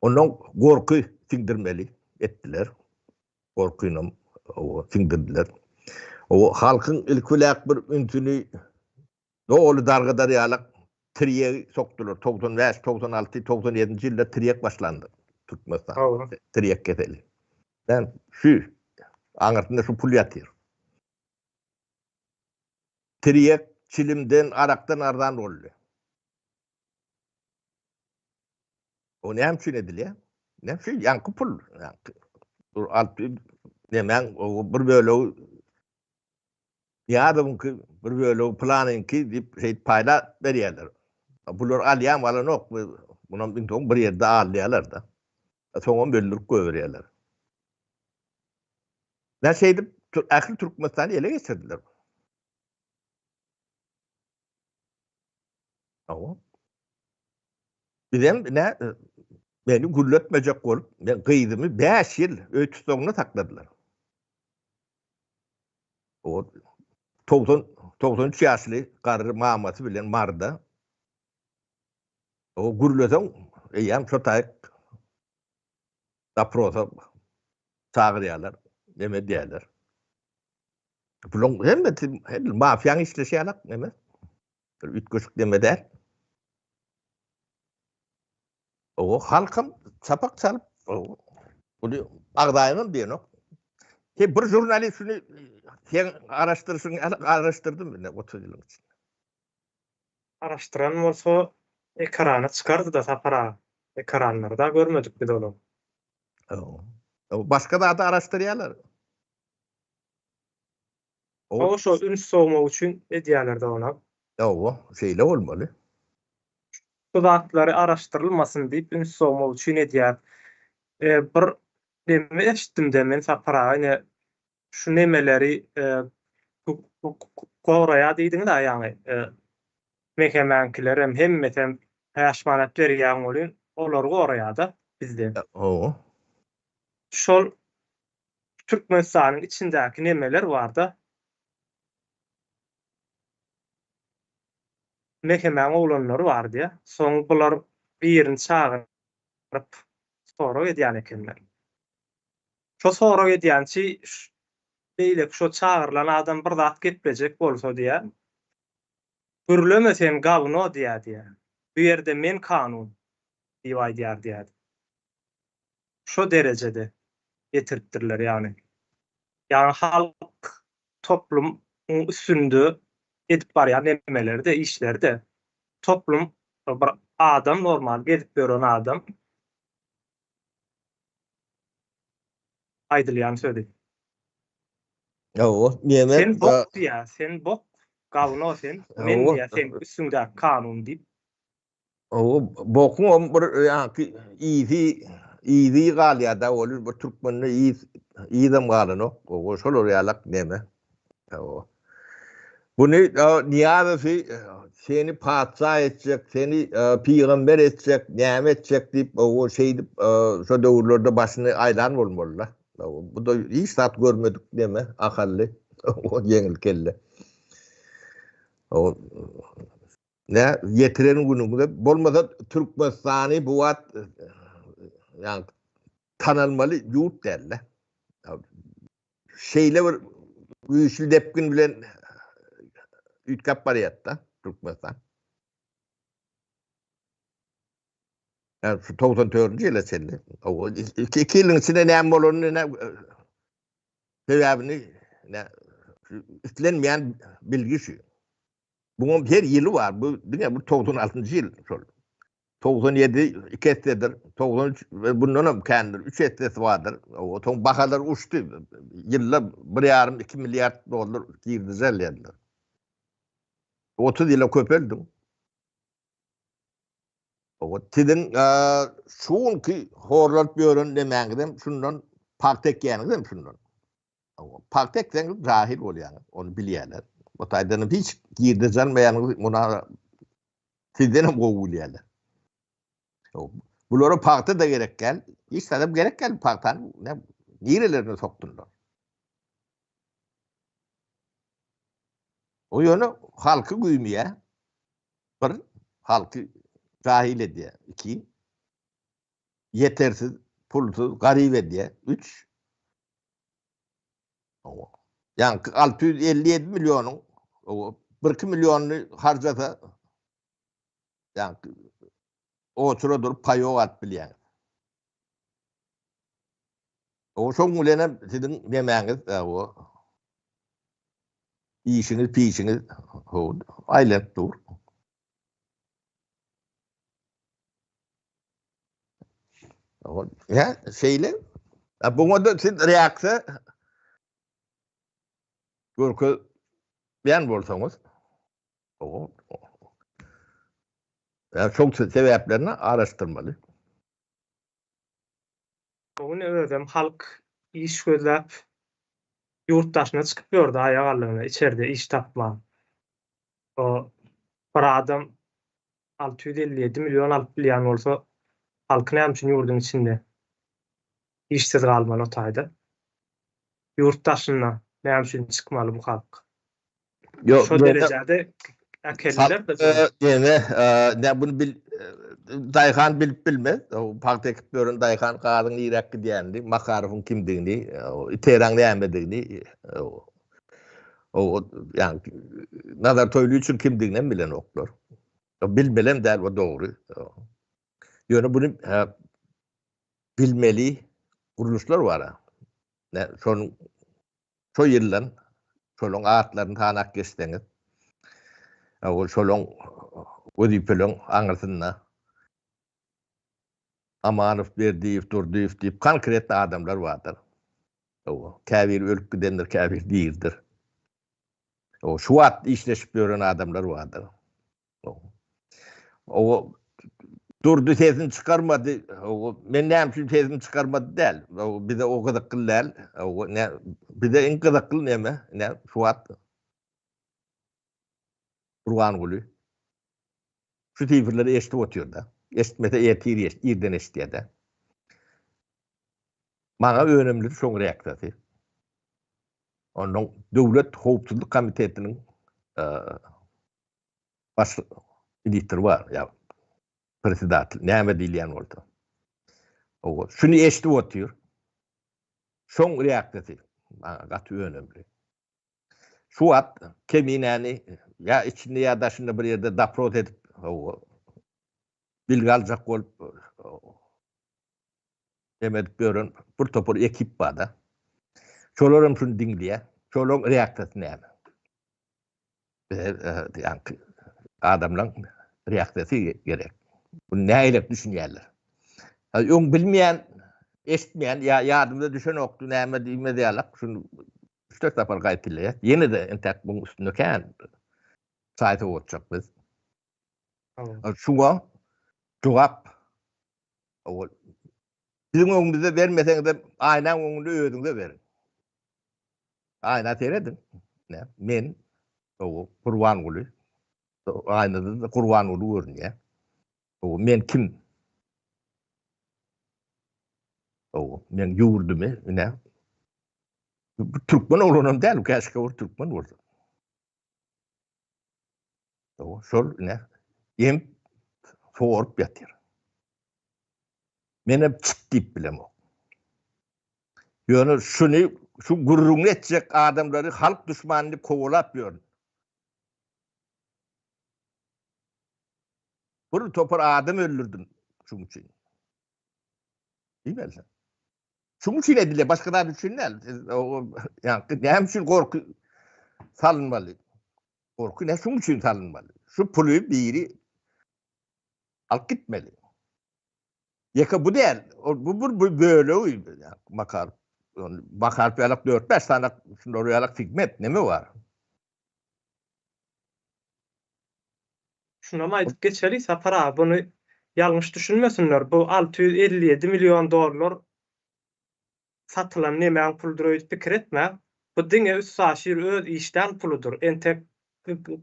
Ondan gorky siňdirmeli etdiler. Gorkynam siňdirdiler. O halkyň ilkiläk bir ünsüni Doly dargadar ýalak tirýegi sokdular. 95, 96, 97-nji ýylda tirýek başlandy Türkmenistanda. Tirýek keseli. Ben şu aňyrsynda şu pul ýatyr. Tirýek çilimden, arakdan arzan boldy. O näme üçin edilýär? Näme üçin? Ýaňky pul. Ýaňky. Alty nemäň bir bölegi Nyýazowyňky bir bölegi pylanyňky diýip şeýdip paýlap berýärler. Bular alýan alanok. Munam iň soň bir ýerde alýarlar-da. Soňam öldürip goýberýärler. Nä şeýdip ähli Türkmenistany ele geçirdiler. Hawa. Bizem nä meni gürletmejek bolup, men gyzymy 5 ýyl öý tussagynda sakladylar. O 90 93 ýaşly garry mamasy bilen Maryda. O gürleseň eýýäm şo taýyk doprosa çagyrýarlar, neme diýýärler. Bulaň hemmesi edil mafiýaň işleşi ýalak neme. Bir üýtgeşik neme däl. O halkam çapak çalyp, bunu agzaýyňam diýenok. He bir žurnalist şuny sen araşdyryşyň ýaly araşdyrdym indi 30 ýylyň içinde. Araşdyran bolsa ekrana çykardy-da Sapar aga. Ekranlarda görmedik biz olary. Başga zady araşdyrýarlar. Hawa şo üns sowmak üçin edýäler-de ony. Hawa, şeýle bolmaly. Şu zatlary araşdyrylmasyn diýip üns sowmak üçin edýär. Bir neme eşitdim-de men Sapar aga ine şu nemeleri goraýar diýdiňiz-ä ýaňy MHM-niňkilerem hemmesem bäş manat berýäň welin. Olary goraýar-da bizde. Hawa. Şol Türkmenistanyň içindäki nemeler bar-da. Mehemäň oglanlary bar diýýär. Soň bular birini çagyryp sorag edýän ekenler. Şo sorag edýänçi beýleki şo çagyrylan adam bir zat geplejek bolsa diýýär. Gürleme sen gawno diýýär diýýär. Bu ýerde men kanun diýip aýdýar diýýär. Şo derejede getiripdirler ýagny. Ýagny halk toplumyň üstünde edip barýan nemeleri-de, işleri-de toplum bir adam normal gezip ýören adam aýdylýan sözi. Hawa, neme? Sen bok diýýär, sen bok, gawno sen, men diýýär, seň üstüňdäki kanun diýip. Hawa, bokuňam bir ýaňky yzy, yzy galýar-da, ol bir türkmende yz, yzam galanok. Hawa, şolar ýalak neme. Hawa. Buny Nyýazowy seni patyşa etjek, seni pygamber etjek, näme etjek diýip, hawa, şeýdip şo döwürlerde başyny aýlan bolmaly-da. Bu-da hiç zat görmedik neme, ahally, ýeňil kelle. Hawa. Nä ýetiren günüňize bolmasa Türkmenistany bu wagt ýa tanalmaly ýurt däl-de. Şeýle bir güýçli depgin bilen üýtgäp barýar-da Türkmenistan. Ýa şu 94-nji ýyla çenli. Iki ýylyň içinde näme bolanyny näme sebäbini nä islenmeýän bilgi şu. Buňam her ýyly bar. Bu diňe bir 96-njy ýyl şol. 97 iki essedir, 93 bundan hem kändir, 3 essesi bardyr. Otoň bahalar uçdy. Ýylda 1,5-2 milliard dollar girdeji alýarlar. 30 ýyla köpeldiň. Owa, siziň şu günki horlanyp ýören nemäňizem şundan, pagta ekýäniňizem şundan. Pagta ekseňiz jahil bolýaňyz, ony bilýärler. O taýdan hiç girdeji almaýanyňyzy muny sizden hem gowy bilýärler. Bulara pagta da gerek däl, hiç zadam gerek däl pagtany nirelerine sokdular. O ýöne halky güýmeýär. Bir, halky jahil edýär. Iki, ýetersiz, pulsuz, garyp edýär. Üç, Ýaňky 657 millionyň 1-2 millionyny harjasa ýaňky otura durup paýok alyp bilýäňiz. O şoň bilen hem siziň nemäňiz, o işiňiz, pişiňiz aýlanyp dur. Ýa, şeýle. Buňa da siz reaksiýa görkezýän bolsaňyz, ýa şol sebäplerini araşdyrmaly. Bu gün özem halk iş gözläp ýurt daşyna çykyp ýördi aýak aldygyna içerde iş tapman. O bir adam 657 million alyp bilýän bolsa halky näme üçin ýurduň içinde işsiz galmaly o taýda? Ýurt daşyna näme üçin çykmaly bu halk? Ýok, Şo derejede äkeldiler de. Ýene, ne bunu bil daýhan bilip bilmez. Pagta ekip ýören daýhan gazyň niräk gidýänini, Makarowyň kimdigini, Iteraň nämedigini, o ýa Nazar Toýlyçyň kimdigini hem bilenoklar. Bilmelem däl o dogry. Ýöne bunu bilmeli gurluşlar bar. Ne şonuň şo ýyldan şolaň atlaryny sanap geçseňiz, ol şolaň wezipeleň aňyrsynda Amanow, Berdiýew, Durdyýew diýip konkretny adamlar bardyr. Hawa, käbiri ölüp gidendir, käbiri diridir. Hawa, şu wagt işleşip ýören adamlar bardyr. Hawa, Durdy sesini çykarmady. Hawa, men näme üçin sesimi çykarmady däl. Hawa, bize o gyzykly däl. Hawa, ne bize iň gyzykly näme? Ne şu wagt Gurbanguly şu sifrleri eşidip otyr-da. Eşitmese ertir irden eşidýär-de. Maňa önümlisi şoň reaksiýasy. Ondan Döwlet howpsuzlyk komitetiniň baş ministri bar, ýa presedatel, näme diýilýän bolsa. Owa, şuny eşidip otyr. Şoň reaksiýasy maňa gaty önümli. Şu wagt Keminäni ýa içinde ýa daşynda bir ýerde dopros edip, hawa, bilgi aljak bolup neme edip ýören bir topar ekip bar-da. Şolar hem şuny diňleýär. Şolaryň reaksiýasy näme? Bize ýaňky adamlaryň reaksiýasy gerek. Bu nähili düşünýärler? Öň bilmeýän, eşitmeýän ýa ýadymda düşenokdy näme diýmez ýalak şuny üç-dört sapar gaýtalaýas. Ýene-de entäk muň üstünde kän çaý sowatjak biz. Şuňa jogap biziň öňümizde bermeseňizem aýnaň öňünde özüňize beriň. Aýna serediň. Men Gurbanguly aýnada-da Gurbanguly görünýär. Men kim? Men ýurdumy ine türkmen oglanam däl, käşgä bir türkmen bolsa. Şol ine emip sorup ýatyr. Menem çyt diýip bilemok. Ýöne şuny şu gürrüňini etjek adamlary halk duşmany diýip kowalap ýörün. Bir topar adam öldürdim şuň üçin. Diýmeli. Şuň üçin edilýär, başga zat üçin däl. Ýa näme üçin gorky salynmaly? Gorky ne şuň üçin salynmaly? Şu puly biri alyp gitmeli. Ýeke bu däl. Bu bir bölegi Makar. Makar ýalak 4-5 sany şular ýalak segment neme bar? Şunam aýdyp geçeli Sapar aga buny ýalňyş düşünmesinler bu 657 million dollar satylan nemäň puludyr öýdüp pikir etmäň bu diňe üstaşyr öz işlän puludyr entek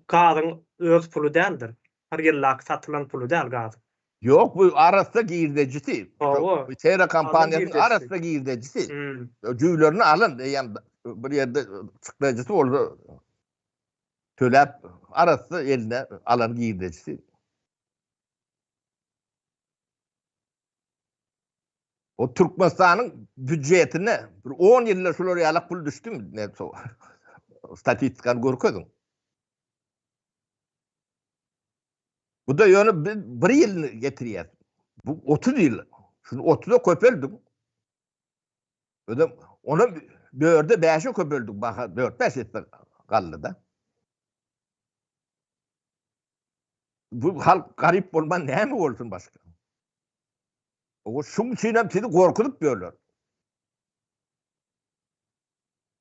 gazyň öz puly däldir bir ýyldaky satylan puly däl gazyň. Ýok bu arassa girdejisi. Hawa. Bu Terra kompaniýasynyň arassa girdejisi. Jüýlerini alan eýýäm bir ýerde çykdajysy bolsa töläp arassa eline alan girdejisi. O Türkmenistanyň býujetine bir 10 ýylda şular ýalak pul düşdümi? Ne statistikany görkeziň. Bu da ýöne biz bir ýylyny getirýäs. Bu 30 ýyl. Şuny 30-a köpeldik. Özem ona 4-e 5-e köpeldik. Baha 4-5 esse galdy-da. Bu halk garyp bolman näme bolsun başga? O şuň üçin hem sizi gorkuzyp ýörler.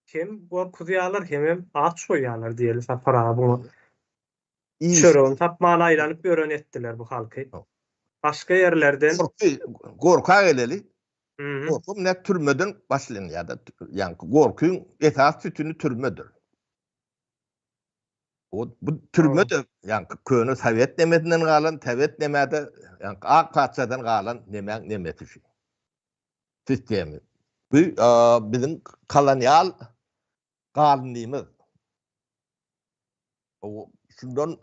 Hem gorkuzýarlar, hemem aç goýýarlar diýeli Sapar aga buňa. Çöregini tapman aýlanyp ýören etdiler bu halky. Başga ýerlerden. Gorky, gorka geleli. Gorky ne türmeden başlanýar-da. Ýaňky gorkyň esas sütüni türmedir. O bu türme-de ýaňky köne sowet nemesinden galan, sowet neme-de ýaňky ak patyşadan galan nemäň nemesi şu. Sistemi. Bu biziň kolonial galyndymyz. O şundan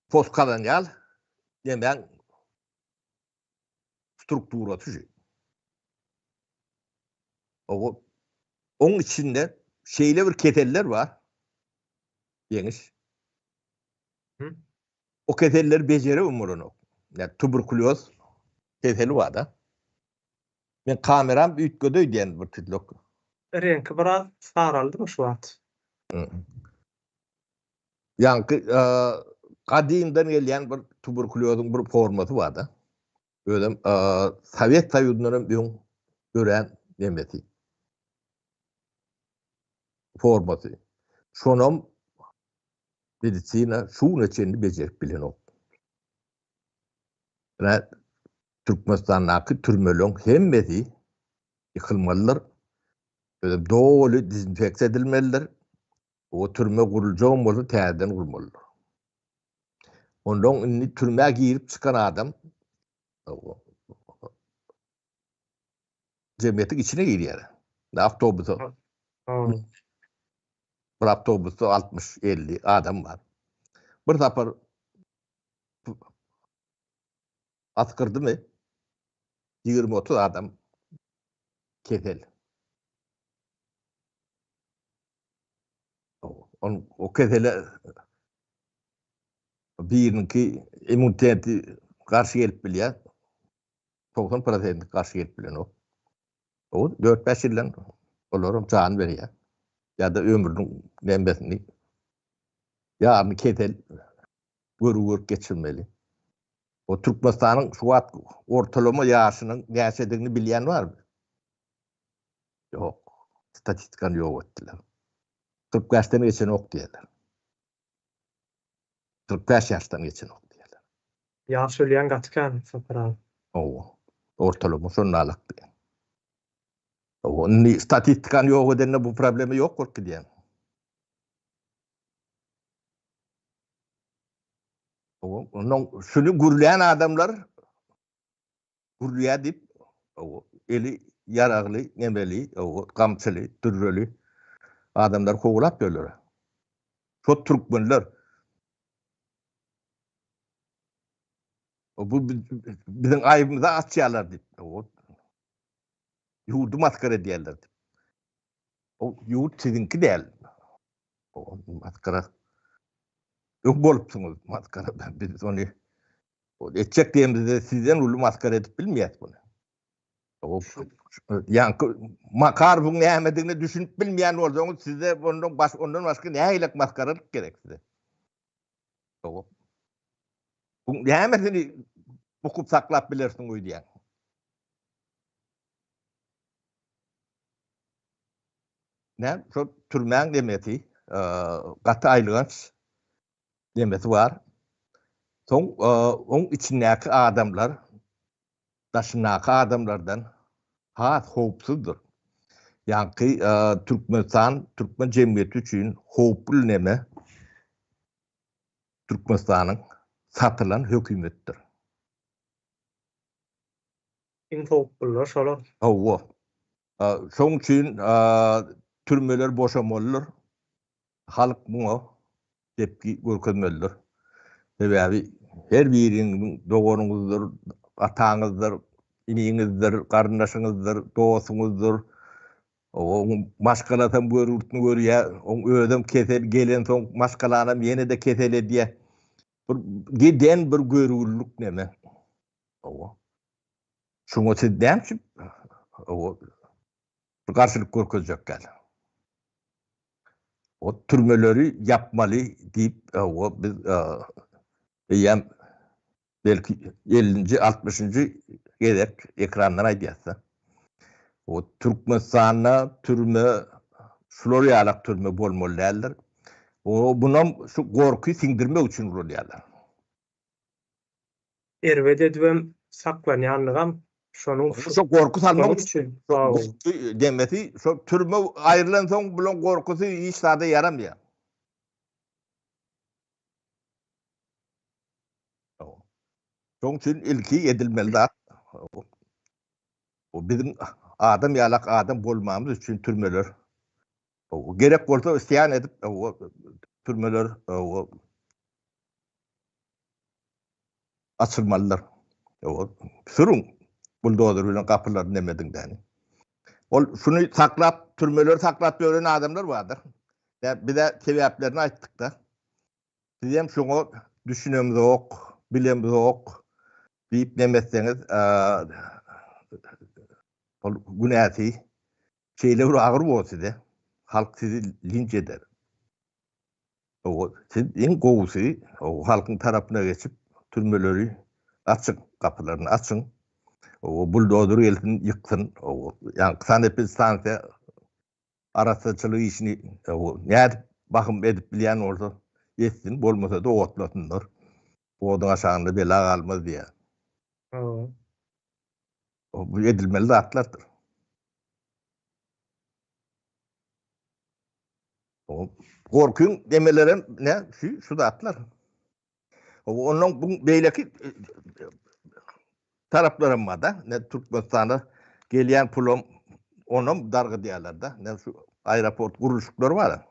postkolonial nemäň strukturasy şu. O oň içinde şeýle bir keseller bar. Ýeňiş. O keselleri bejerip bolanok. Ýa tuberkulýoz keseli bar-da. Men kameram üýtgedi öýdýän bir tütlek. Reňki biraz saraldymy şu wagt? Ýaňky gadymdan gelýän bir tuberkulýozyň bir formasy bar-da. Özem Sowet Soýuzyndan hem öň dörän nemesi. Formasy. Şonam medisina şu güne çenli bejerip bilenok. Ine, Türkmenistandaky türmeleň hemmesi ýykylmalydyr. Özem doly dezinfeksiýa edilmelidir. O türme guruljagam bolsa täzeden gurmalydyr. Ondan indi türmä girip çykan adam jemgyýetiň içine girýär. Awtobusa. Bir awtobusda 60-50 adam bar. Bir sapar asgyrdymy? 20-30 adam kesel. On o kesele biriniňki immuniteti garşy gelip bilýär. 90 prosenti garşy gelip bilenok. O 4-5 ýyldan olaram jan berýär. Ýa-da ömrüniň nembesini ýaryny kesel görüp görüp geçirmeli. O Türkmenistanyň şu wagt ortalama ýaşynyň näçedigini bilýän barmy? Ýok. Statistikany ýok etdiler. 45-den geçenok diýerler. 45 ýaşdan geçenok diýerler. Ýaş ölýän gaty kän Sapar aga. Hawa. Ortalama şonda alak diýen. Hawa, indi statistikany ýok edende bu problema ýok bolup gidýär. Hawa, ondan şuny gürlän adamlar gürlýär diýip, eli ýaragly, nemeli, gamçyly, dürreli adamlar kowlap ýörler. Şo türkmenler bu biziň aýbymyzy açýarlar diýip, ýurdy masgara edýärler diýip. O ýurt siziňki däl. Masgara. Öň bolupsyňyz masgara. Biz ony etjek diýemizde sizden uly maskara edip bilmeýäs muny. Ýaňky Makarowyň nämedigine düşünip bilmeýän bolsaňyz, size ondan baş ondan başga nähili maskaralyk gerek size? Bu nämesini bukup saklap bilersiň öýdýäň? Näme, şol türmäň demesi, gaty aýylganç demesi bar. Soň oň içindäki adamlar daşyndaky adamlardan has howpsuzdyr. Ýaňky Türkmenistan, türkmen jemgyýeti üçin howply neme Türkmenistanyň satylan hökümetdir. Iň howplular şolar. Hawa. Şoň üçin türmeler boşamalydyr. Halk muňa tepki görkezmelidir. Sebäbi her biriňiziň doganyňyzdyr, ataňyzdyr, iniňizdir, garyndaşyňyzdyr, dostuňyzdyr. Oň maşgalasam görgürtini görýär, oň özem kesel gelensoň maşgalanam ýene-de kesel edýär. Bir giden bir görgülilik neme. Hawa. Şuňa siz näme üçin hawa garşylyk görkezjek däl? O türmeleri ýapmaly diýip, hawa biz eýýäm belki 50-nji, 60-njy gezek ekrandan aýdýas-da. O Türkmenistanda türme şular ýalak türme bolmaly däldir. O bunam şu gorky siňdirmek üçin ulanýarlar. Erbet edibem saklanýanlygam şonuň Şo gorky salmak üçin. Gorky demesi şo türme aýrylansoň bulaň gorkusy hiç zada ýaramýar. Şoň üçin ilki edilmeli zat bu biziň adam ýalak adam bolmamyz üçin türmeler gerek bolsa isýan edip türmeler Açylmalydyr. Sürüň buldozer bilen gapylaryny nemediň däni. Ol şuny saklap, türmeleri saklap ýören adamlar bardyr. Bize sebäplerini aýtdykda. Siz hem şoňa düşünemzok, bilemzok diýip nemetseňiz, ol günäsi şeýle bir agyr bolar size. Halk sizi linç eder. Siz iň gowusy halkyň tarapyna geçip türmeleri açyň, gapylaryny açyň. Buldozer gelsin, ýyksyn. Ýaňky sanepidstansiýa arassaçylyk işini nädip bahym edip bilýän bolsa etsin, bolmasa-da otlasynlar. Oduň aşagynda bela galmaz diýýär. Bu edilmeli zatlardyr. Gorkyň demelerem ne şu şu zatlar. Ondan bu beýleki taraplaram bar-da. Ne Türkmenistana gelýän pulam onam dargydýarlar-da. Ne şu aeroport gurluşyklary bar.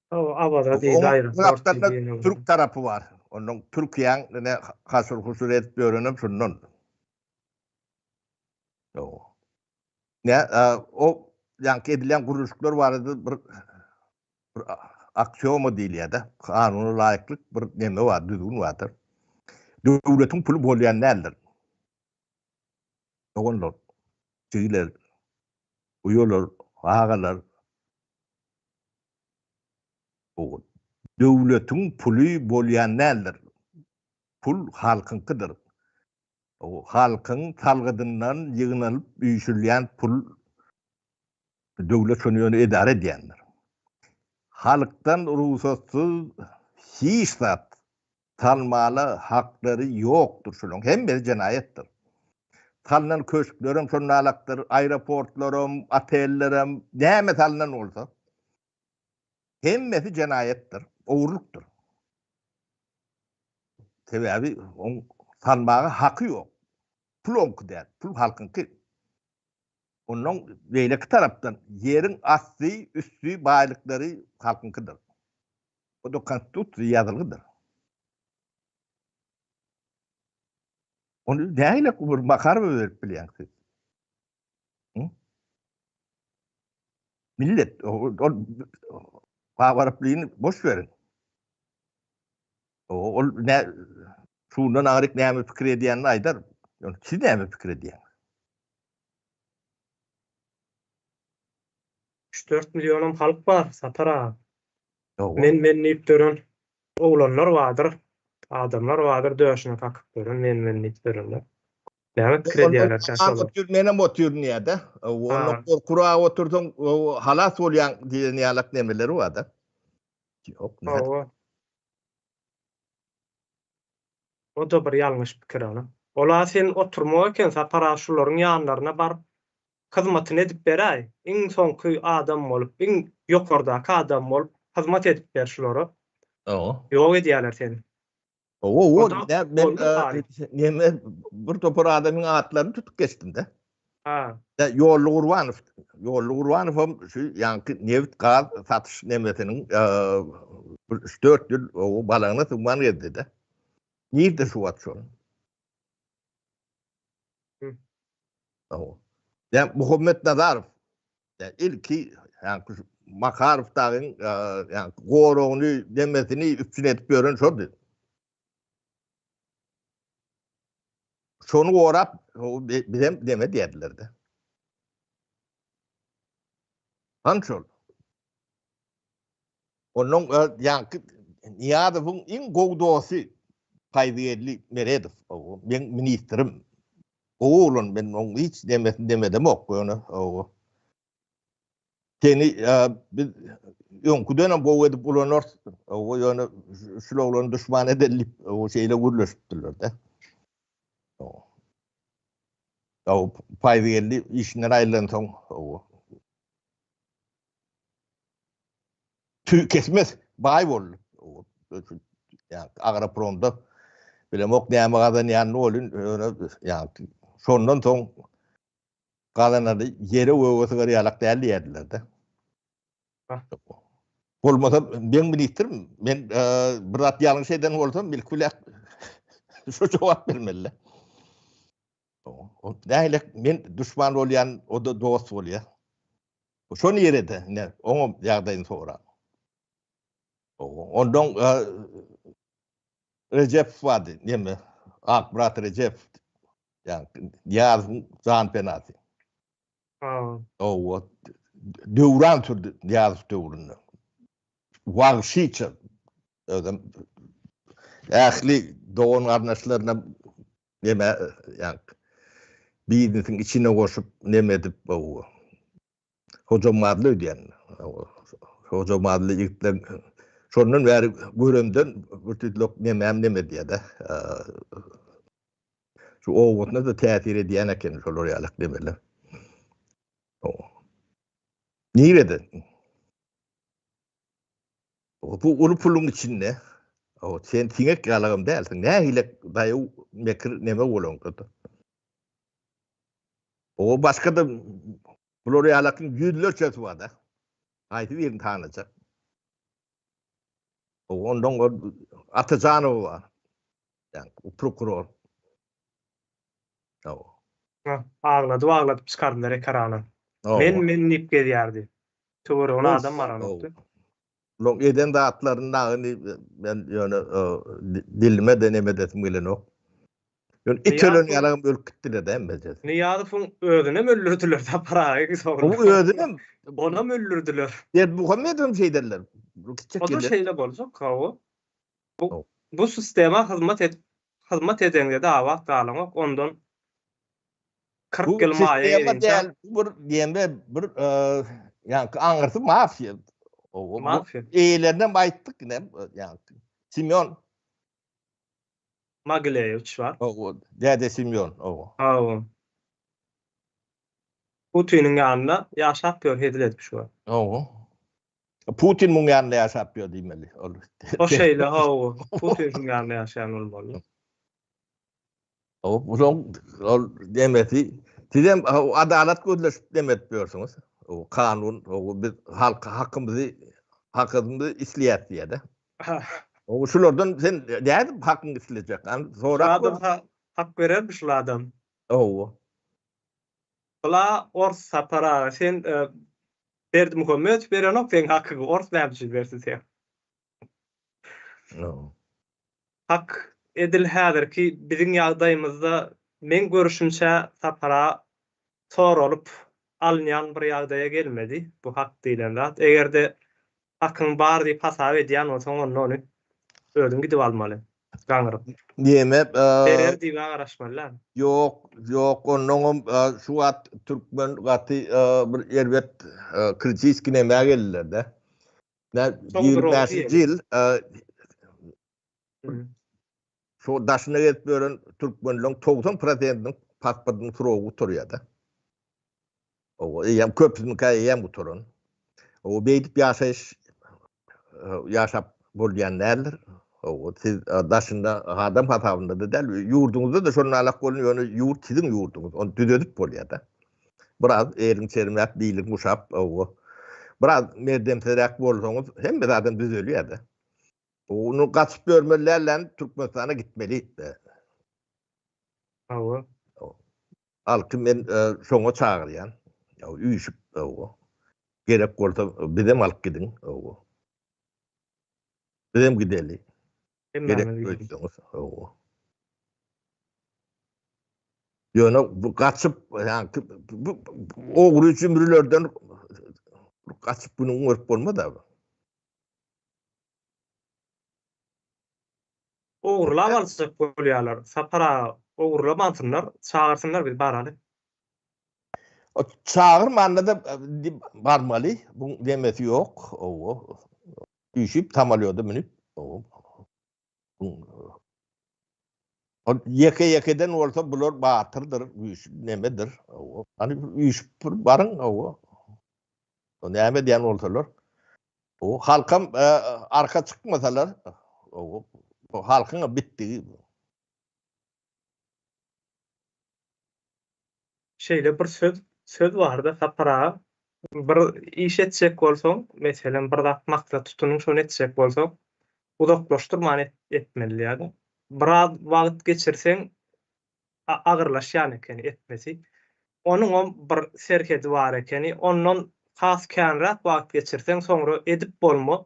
Hawa, Awaza diýdi aeroport diýdi. Türk tarapy bar. Ondan Türkiýäň ne haşyr-huşur edip ýörenem şundan. Ýok. Ne o ýaňky edilýän gurluşyklar barada bir bir aksioma diýilýär-de, kanuna laýyklyk bir neme bar, düzgün bardyr. Döwletiň puly bolýan däldir. Doganlar, jigiler, uýalar, agalar, döwletiň puly bolýan däldir. Pul halkyňkydyr. Halkyň salgydyndan ýygnalyp üýşülýän pul döwlet şony ýöne edara edýändir. Halkdan rugsatsyz hiç zat salmala haklary ýokdur şulaň hemmesi jenaýatdyr. Salnan köşklerem şondalakdyr, aeroportlaram, otellerem, näme salnan bolsa hemmesi jenaýatdyr, ogurlykdyr. Sebäbi oň salmaga haky ýok. Pul oňky däl, pul halkyňky. Ondan beýleki tarapdan ýeriň asty, üsti baýlyklary halkyňkydyr. O-da konstitusiýada ýazylgydyr. Ony nähili bir Makarowa berip bilýäň siz? Millet, ol Babaraplyny boş beriň. Ol ne şundan aňryk näme pikir edýänini aýdar. Ýöne siz näme pikir edýäňiz? 3-4 millionam halk bar, Sapar aga. Men men diýip dören oglanlar bardyr, adamlar bardyr döşüne kakyp dören men men diýip dörenler. Näme pikir edýärler kä şolar? Otyr menem otyryn diýýär-de. Onda gorkurak otursaň halas bolýaň diýen ýalak nemeleri bar-da. Ýok, nädip? O-da bir ýalňyş pikir ana. Ola sen oturmak eken Sapar aga şularyň ýanlaryna baryp hyzmatyny edip beräý. Iň soňky adam bolup, iň ýokardaky adam bolup hyzmat edip ber şulara. Hawa. Ýok edýärler seni. Hawa, men neme bir topar adamyň atlaryny tutup geçdim-de. Ha. Ýolly Gurbanow, Ýolly Gurbanow hem şu ýaňky nebit gaz satyş nemesiniň bir 3-4 ýyl o balagyna sygman gezdi-de. Nirde şu wagt şol? Ýa Muhammet Nazarow ýa ilki ýaňky Makarow dagyň ýaňky goragyny nemesini üpjün edip ýören şoldy. Şony gorap bizem neme diýerdiler-de. Han şol. Ondan ýaňky Nyýazowyň iň gowy dosty Paýzygeldi Meredow, meň ministrim. Gowy oglan, men oň hiç nemesini demedemok, ýöne seni biz öňküdenem gowy edip ulanarys, ýöne şul oglany duşman edeli diýip, şeýle gürleşipdirler-de. Paýzygeldi işinden aýrylansoň, Tüý kesmez baý boldy. Ýa agropromda bilemok näme gazanýanyny welin ýöne ýa şondan soň gazanany ýere göge sygar ýalak däl diýerdiler-de. Bolmasa men ministrim, men bir zat ýalňyş eden bolsam ilki bilen şo jogap bermeli. O nähili men duşman bolýan, o-da dost bolýar. Şo nirede? Ine, oňa ýagdaýyny sora. Ondan Rejepow bardy, neme, Akmyrat Rejepow. Ýa Nyýazowyň jan penasy. Hawa. Döwran sürdi Nyýazow döwründe. Wagşyça özem ähli dogan-garyndaşlaryna neme ýa biznesiň içine goşup neme edip Hojamazly öýdýän. Hojamazly ýigitler şondan bäri göremden bir tüýtlük nemäm neme edýär-de. Şu obasyna-da täsir edýän eken şolar ýaly nemeler. Nirede? Bu uly puluň içinde. O sen siňek ýalagam dälsiň. Nähili daýaw mekir neme bolaňda-da. O başga-da bular ýalakyň ýüzlerçesi bar-da. Haýsy birini tanajak? O ondan ol Atajanow bar. Ýa prokuror. Agladyp agladyp çykardylar ekrana. Men men diýip gezýärdi. Töweregine adam baranokdy. Bulaň eden zatlaryny dagyny men ýöne dilime-de neme edesim gelenok. Ýöne it ölen ýalagam ölüp gitdiler-de hemmejesi. Nyýazowyň özünem öldürdiler Sapar aga soňra. Bu özünem. Onam öldürdiler. Berdimuhamedowam şeýderler. O-da şeýle boljak hawa. Bu bu sistema hyzmat edip hyzmat edeňde-de abat galaňok ondan 40 ýyl maýa gelinçä. Däl, bu bir diýende bir ýaňky aňyrsy mafiýa. Mafiýa. Eýelerinem aýtdyk ine ýaňky. Simýon Magileýewiç bar. Hawa, däde Simýon, hawa. Hawa. Putiniň ýanynda ýaşap ýör hezil edip şu wagt. Hawa. Putin muň ýanynda ýaşap ýör diýmeli. Ol. O şeýle hawa. Putin şuň ýanynda ýaşaýan bolmaly. Hawa, bulaň ol demesi sizem adalat gözleşip neme edip ýörsüňiz. O kanun, o biz halk hakymyzy hakymyzy isleýäs diýýär-de. O şulardan sen nädip hakyňy islejek? An sorap gör. Hak berermi şul adam? Hawa. Bula ors Sapar aga sen Berdimuhamedow berenok seň hakyňy ors näme üçin bersin seň. Hak edil häzirki biziň ýagdaýymyzda meň görüşimçä Sapar aga soralyp alynýan bir ýagdaýa gelmedi bu hak diýlen zat. Egerde Hakyň bar diýip hasap edýän bolsaň onda ony özüň gidip almaly. Gaňryp. Diýme. Berer diýibä garaşmaly däl. Ýok, ýok, onnoňam şu wagt türkmen gaty bir erbet kritiski nämä geldiler-de. 25-nji ýyl şu daşyna gezip ýören türkmenleň 90 prosentiniň pasportynyň srogy gutarýar-da. Owa, eýýäm köpüsiniňkä eýýäm gutaran. Owa, beýdip ýaşaýyş ýaşap bolýan däldir. Owa, siz daşynda adam hasabynda-da däl, ýurduňyzda-da şonda alak bolun, ýöne ýurt siziň ýurduňyz, ony düzedip bolýar-da. Biraz eliň çermäp, biliň guşap, owa, biraz merdemsiräk bolsaňyz, hemme zadam düzelýär-de. Ony gaçyp ýörmeli däl-de, Türkmenistana gitmeli. Hawa. Halky men şoňa çagyrýan. Üýşüp, gerek bolsa bizem alyp gidiň. Bizem gideli. Gerek öýtseňiz. Ýöne bu gaçyp, ýa-ni bu ogry jümrülerden gaçyp günüňi görüp bolmaz abi. Ogurlap aljak bolýarlar. Sapar aga ogurlamansynlar, çagyrsynlar biz baraly. O çagyrmanda-da barmaly. Buň demesi ýok. Owo. Üýşüp samolýoda münüp. Owo. Ol ýeke-ýekeden bolsa bular batyrdyr, güýçli nemedir. Owo. Hany üýşüp bir baryň, owo. O näme edýän bolsalar. O halkam arka çykmasalar, o halkyň bitdigi. Şeýle bir söz söz barda Sapar aga, bir iş etjek bolsaň, meselem bir zat maksat tutunyň şony etjek bolsaň, uzaklaşdyrman etmeli diýýärdi. Biraz wagt geçirseň agyrlaşýan ekeni etmesi. Onuňam bir serhedi bar ekeni. Ondan has känräk wagt geçirseň soňra edip bolma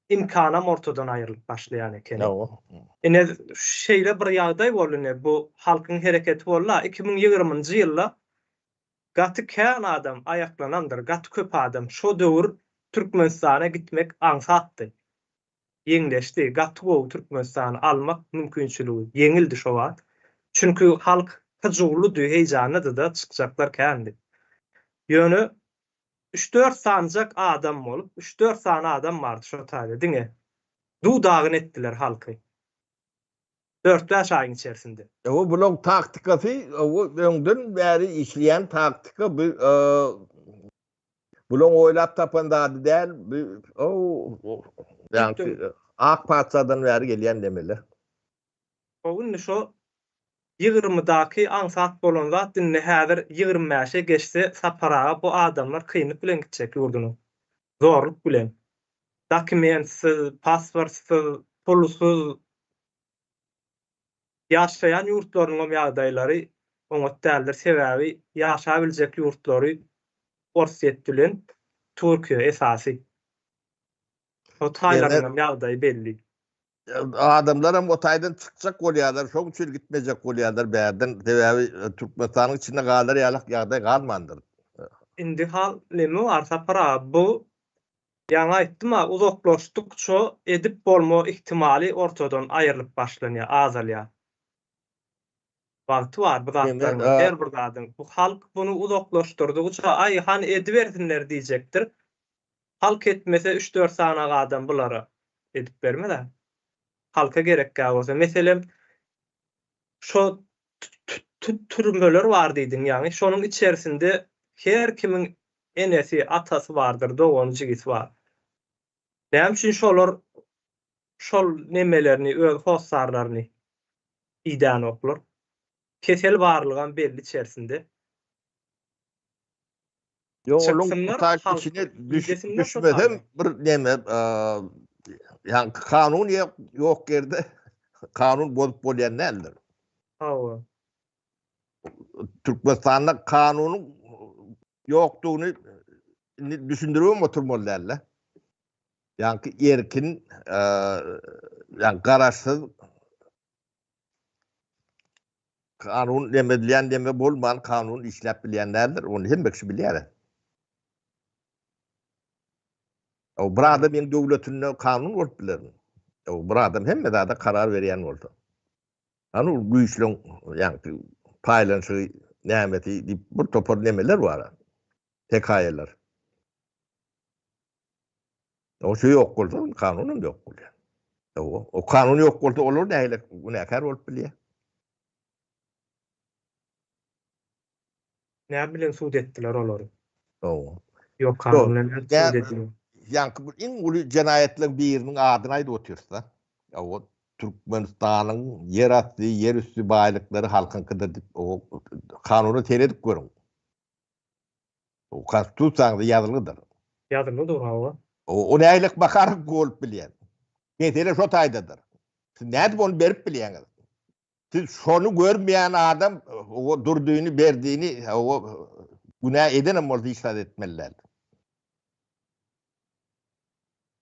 imkanam ortadan aýrylyp başlaýan ekeni. Ine şeýle bir ýagdaý boldy ine bu halkyň hereketi boldy-a 2020-nji ýylda gaty kän adam aýaklanandyr gaty köp adam şo döwür Türkmenistana gitmek aňsatdy. Ýeňleşdi. Gaty gowy Türkmenistany almak mümkinçiligi ýeňildi şo wagt. Çünki halk hyjuwlydy, heýjanlydy-da, çykjaklar kändi. Ýöne üç-dört sanyjak adam bolup, üç-dört sany adam bardy şo taýda diňe. Duw-dagyn etdiler halky. Dört-bäş aýyň içerisinde. Hawa, bulaň taktikasy, hawa, öňden bäri işleýän taktika bu Bulaň oýlap tapan zady däl, bu ýaňky. Ak patyşadan bäri gelýän nemeler. Gowy indi şo ýigrimidaki aňsat bolan zat indi häzir 25-e geçse Sapar aga bu adamlar kynlyk bilen gitjek ýurduna. Zorluk bilen. Dokumentsiz, pasportsyz, pulsuz. Ýaşaýan ýurtlarynyňam ýagdaýlary oňat däldir sebäbi ýaşabiljek ýurtlary Orsýet bilen Türkiýe esasy. O taýlaryňam ýagdaýy belli. Adamlaram o taýdan çykjak bolýarlar, şoň üçin gitmejek bolýarlar bärden. Sebäbi Türkmenistanyň içinde galar ýalak ýagdaý galmandyr. Indi hal neme bar Sapar aga bu ýaňy aýtdym-a uzaklaşdykça edip bolma ihtimaly ortadan aýrylyp başlanýar, azalýar. Wagty bar bu zatlaryň her bir zadyň. Bu halk buny uzaklaşdyrdygyça aý hany edibersinler diýjekdir. Halk etmese üç-dört sany adam bulara edip bermez-ä. Halka gerekkä bolsa. Meselem, şo türmeler bar diýdiň ýaňy, şonuň içerisinde her kimiň enesi, atasy bardyr, dogany, jigisi bar. Näme üçin şolar şol nemelerini, öz hossarlaryny idänoklar? Kesel barlygam belli içerisinde. Ýok, onuň tak içine düşmesem bir neme, ýa kanun ýok ýerde kanun bozup bolýan däldir. Hawa. Türkmenistanda kanunyň ýokdugyny indi düşündiribem oturmaly dälde. Ýaňky erkin, ýa garaşsyz Kanun neme edilýän neme bolman kanun işläp bilýän däldir. Ony hemme kişi bilýär. O bir adamyň döwletinde kanun bolup bilermi? O bir adam hemme zada karar berýän bolsa. Hany ol güýçleň ýaňky paýlanyşygy nämesi diýip bir topar nemeler bar. Hekaýalar. O şu ýok bolsa kanun hem ýok bolýar. O, o kanun ýok bolsa olar nähili günäkär bolup bilýär? Näme bilen sud etdiler olary? O. Ýok kanun bilen sud edildi. Ýaňky bu iň uly jenaýatlaryň biriniň adyny aýdyp otyrys-da. O Türkmenistanyň ýer asty, ýer üsti baýlyklary halkyňkydyr diýip, o kanuna seredip görüň. O konstitusiýaňyzda ýazylgydyr. Ýazylgydyr hawa. O nähili Makarow bolup bilýär? Mesele şo taýdadyr. Siz nädip ony berip bilýäňiz? Siz şony görmeýän adam o Durdyny, Berdini o günä edenem bolsa hiç zat etmeli däl.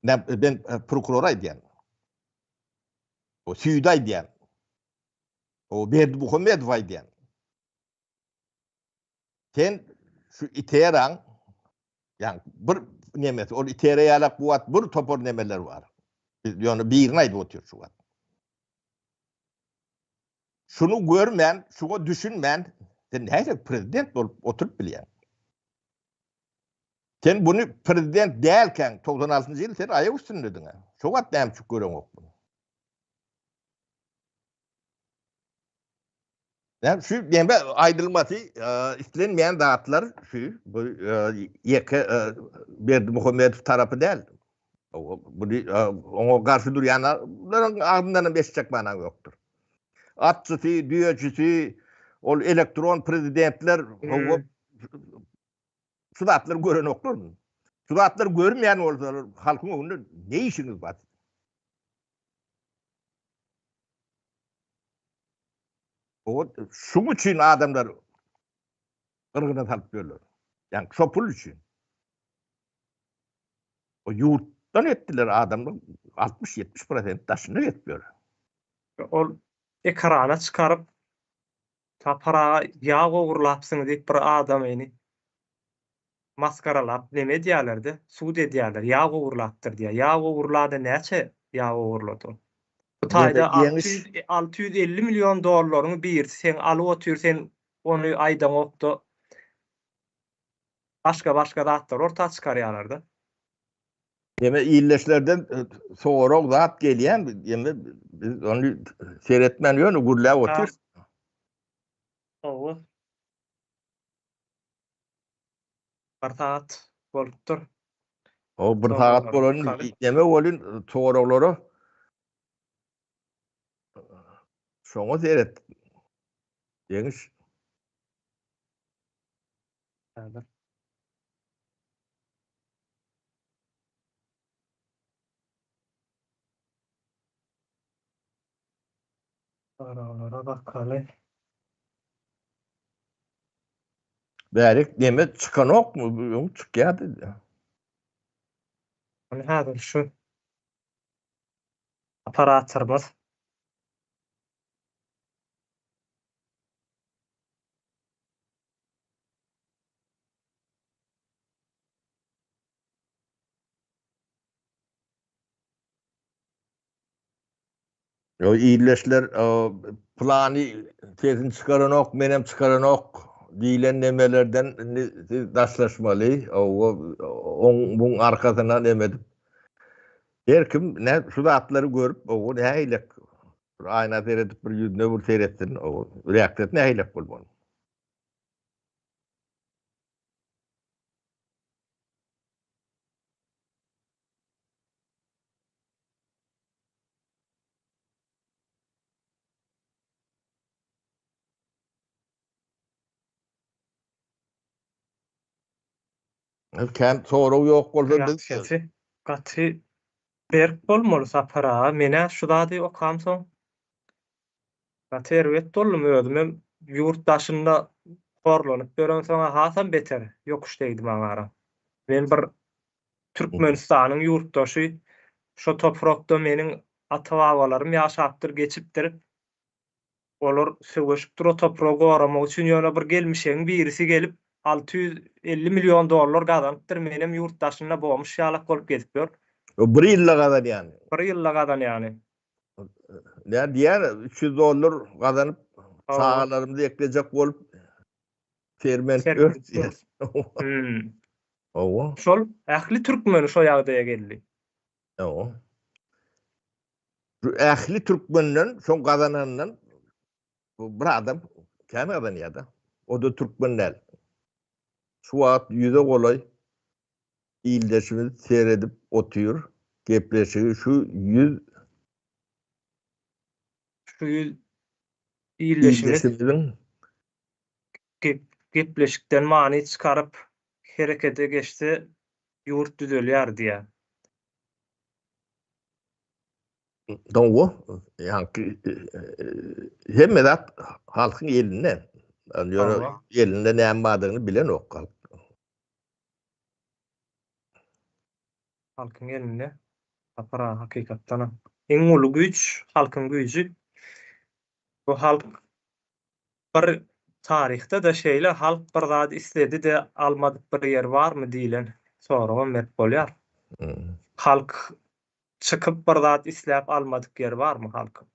Men prokurora aýdýan. O süýde aýdýan. O Berdimuhamedow aýdýan. Sen şu ITERAň ýa bir nemesi, ol ITERA ýalak bu wagt bir topar nemeler bar. Biz ýöne birini aýdyp otyrys şu wagt. Şuny görmän, şuňa düşünmän sen nähili prezident bolup oturyp bilýäň? Sen buny prezident dälkäň 96-njy ýyl sen aýak üstündediň. Şo wagt näme üçin göreňok buny? Näme şu näme aýdylmasy islenmeýän zatlar şu bu ýeke Berdimuhamedow tarapy däl. Bu oňa garşy durýanlaryň agzyndan hem eşitjek manaň ýokdur. Atçysy, düýejisi, ol elektron prezidentler şu zatlary görenoklarmy? Şu zatlary görmeýän bolsalar halkyň öňünde ne işiňiz bar? O şuň üçin adamlar gyrgyna salyp ýörler. Ýani şo pul üçin. O ýurtdan etdiler adamlar 60-70 prosent daşyna gezip ýör. Ol ekrana çykaryp Sapar aga ýag ogurlapsyňyz diýip bir adamyny masgaralap neme edýärlerde sud edýärler ýag ogurlapdyr diýýär ýag ogurlada näçe ýag ogurlady ol bu taýda 650 million dollaryň birisi seň alyp otyr sen ony aýdaňokda başga başga zatlar orta çykarýarlarda. Ýene ildeşlerden sorag zat gelýän, ýene biz ony seretmän ýöne gürläp otyrys. Hawa. Bir sagat bolupdyr. O bir sagat bolan neme bolyn soraglara. Şoňa seret. Ýeňiş. Häzir. Soraglara bakaly. Bärik neme çykanokmy? Öň çykýardy. Ony häzir şu operatorymyz Yo illeşler plany sesini çykaranok, menem çykaranok diýlen nemelerden indi siz daşlaşmaly. Oň buň arkasyna neme edip. Her kim ne şu zatlary görüp, o nähilek bir aýna seredip bir ýüzüne bir seretsin, o reaksiýasy nähilek bolmaly. Kän sorag ýok bolsa biz Reaksiýasy gaty berk bolmaly Sapar aga. Menä şu zady okamsoň gaty erbet boldum özümem ýurt daşynda horlanyp ýörensoňa hasam beter ýokuş degdi maňa. Men bir Türkmenistanyň ýurtdaşy, şo toprakda meniň ata-babalarym ýaşapdyr, geçipdir. Olar söweşipdir o topragy goramak üçin, ýöne bir gelmişegiň birisi gelip 650 million dollar gazanypdyr, menem ýurt daşynda bomş ýalak bolup gezip ýör. O bir ýylda gazanýany. Bir ýylda gazanýany. Näme diýýär, 300 dollar gazanyp, çagalarymyzy eklejek bolup, Sermenip ýör diýýär. Hmm. Hawa. Şol ähli türkmeni şo ýagdaýa geldi. Hawa. Şu ähli türkmenden şoň gazanandan bir adam kän gazanýar-da. O-da türkmen däl. Şu wagt ýüze golaý ildeşimiz seredip otyr gepleşigi şu ýüz Şu ýüz ildeşimiz ildeşimiziň Gepleşikden many çykaryp herekete geçse ýurt düzelýär diýýär. Dogry, ýaňky hemme zat halkyň elinde. Ýöne elinde näme bardygyny bilenok halk. Halkyň elinde Sapar aga hakykatdanam iň uly güýç halkyň güýji. Bu halk Bir taryhda-da şeýle halk bir zat isledi-de almadyk bir ýeri barmy diýlen soragam berip bolýar. Halk çykyp bir zat isläp almadyk ýeri barmy halkyň?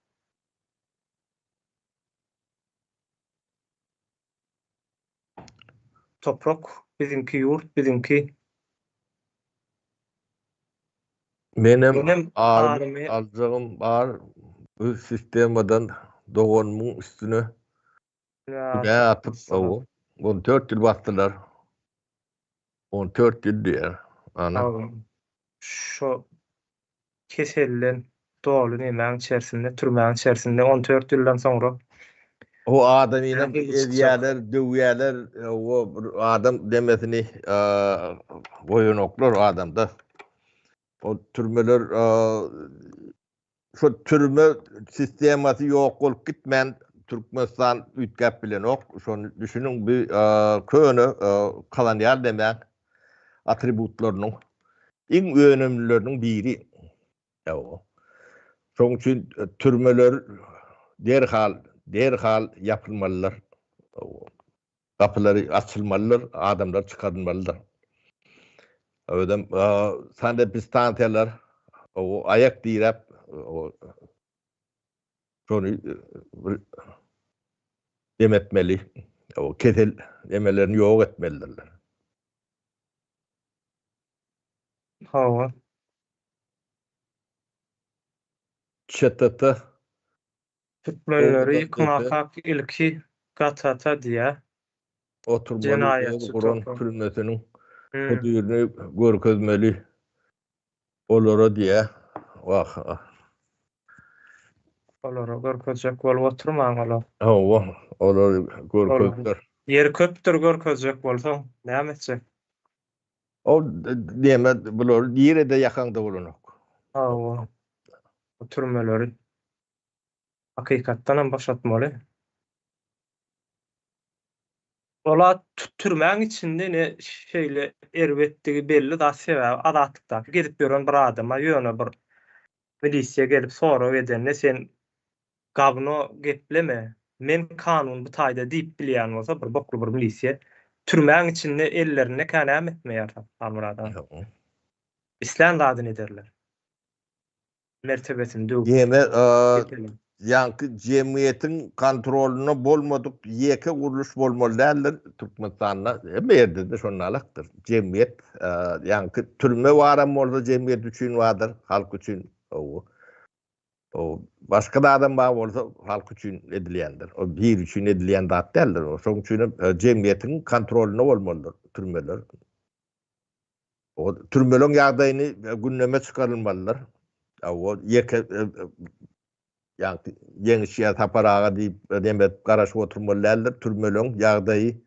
Toprak biziňki ýurt biziňki. Menem arymy aljagym bar bu sistemadan doganymyň üstüne günä atyp 14 ýyl basdylar. 14 ýyl diýýär. Ana. Şo keselden doly nemäň içerisinde, türmäň içerisinde 14 ýyldan soňra. O adamynam ezýärler, döwýärler, o bir adam demesini goýanoklar adamda. O türmeler şu türme sistemasy ýok bolup gitmän Türkmenistan üýtgäp bilenok. Şony düşüniň bu köne kolonial nemäň atributlarynyň iň önemlileriniň biri. Şonuň üçin türmeler derhal, derhal ýapylmalydyr. Gapylary açylmalydyr, adamlar çykarylmalydyr. Özem sanepistansiýalar aýak diräp şony bir dem etmeli, kesel nemelerini ýok etmelidirler. Hawa. ÇTT. Türkmenleri ýykmakak ilki gatata diýä. Oturmaly öz guran türmesiniň hözirini görkezmeli olara diýä. Wah. Olara görkezjek bolup oturmaň olar. Hawa, olar görkezdiler. Ýeri köpdür görkezjek bolsaň, näme etjek? Ol näme bular nirede ýakaňda bolanok. Hawa. Bu türmeleri hakykatdanam boşatmaly. Ola türmäň içinde ne şeýle erbetdigi belli zat sebäbi azatlykdaky gezip ýören bir adama ýöne bir milisiýa gelip sorag edende sen gawno gepleme men kanun bu taýda diýip bilýän bolsa bir bokly bir milisiýa türmäň içinde ellerinde kä näme etmeýär Halmyrat aga. Islän zadyny ederler. Mertebesini döwüp. Ýene ýaňky jemgyýetiň kontrolynda bolmadyk ýeke gurluş bolmaly däldir Türkmenistanda hemme ýerde-de şonalakdyr. Jemgyýet ýaňky türme baram bolsa jemgyýet üçin bardyr, halk üçin. O başga zadam bar bolsa halk üçin edilýändir. O bir üçin edilýän zat däldir. Şonuň üçin hem jemgyýetiň kontrolynda bolmalydyr türmeler. O türmeleň ýagdaýyny gündeme çykarylmalydyr. O ýeke ýagny Ýeňiş ýa Sapar aga diýip neme edip garaşyp oturmaly däldir. Türmeleň ýagdaýy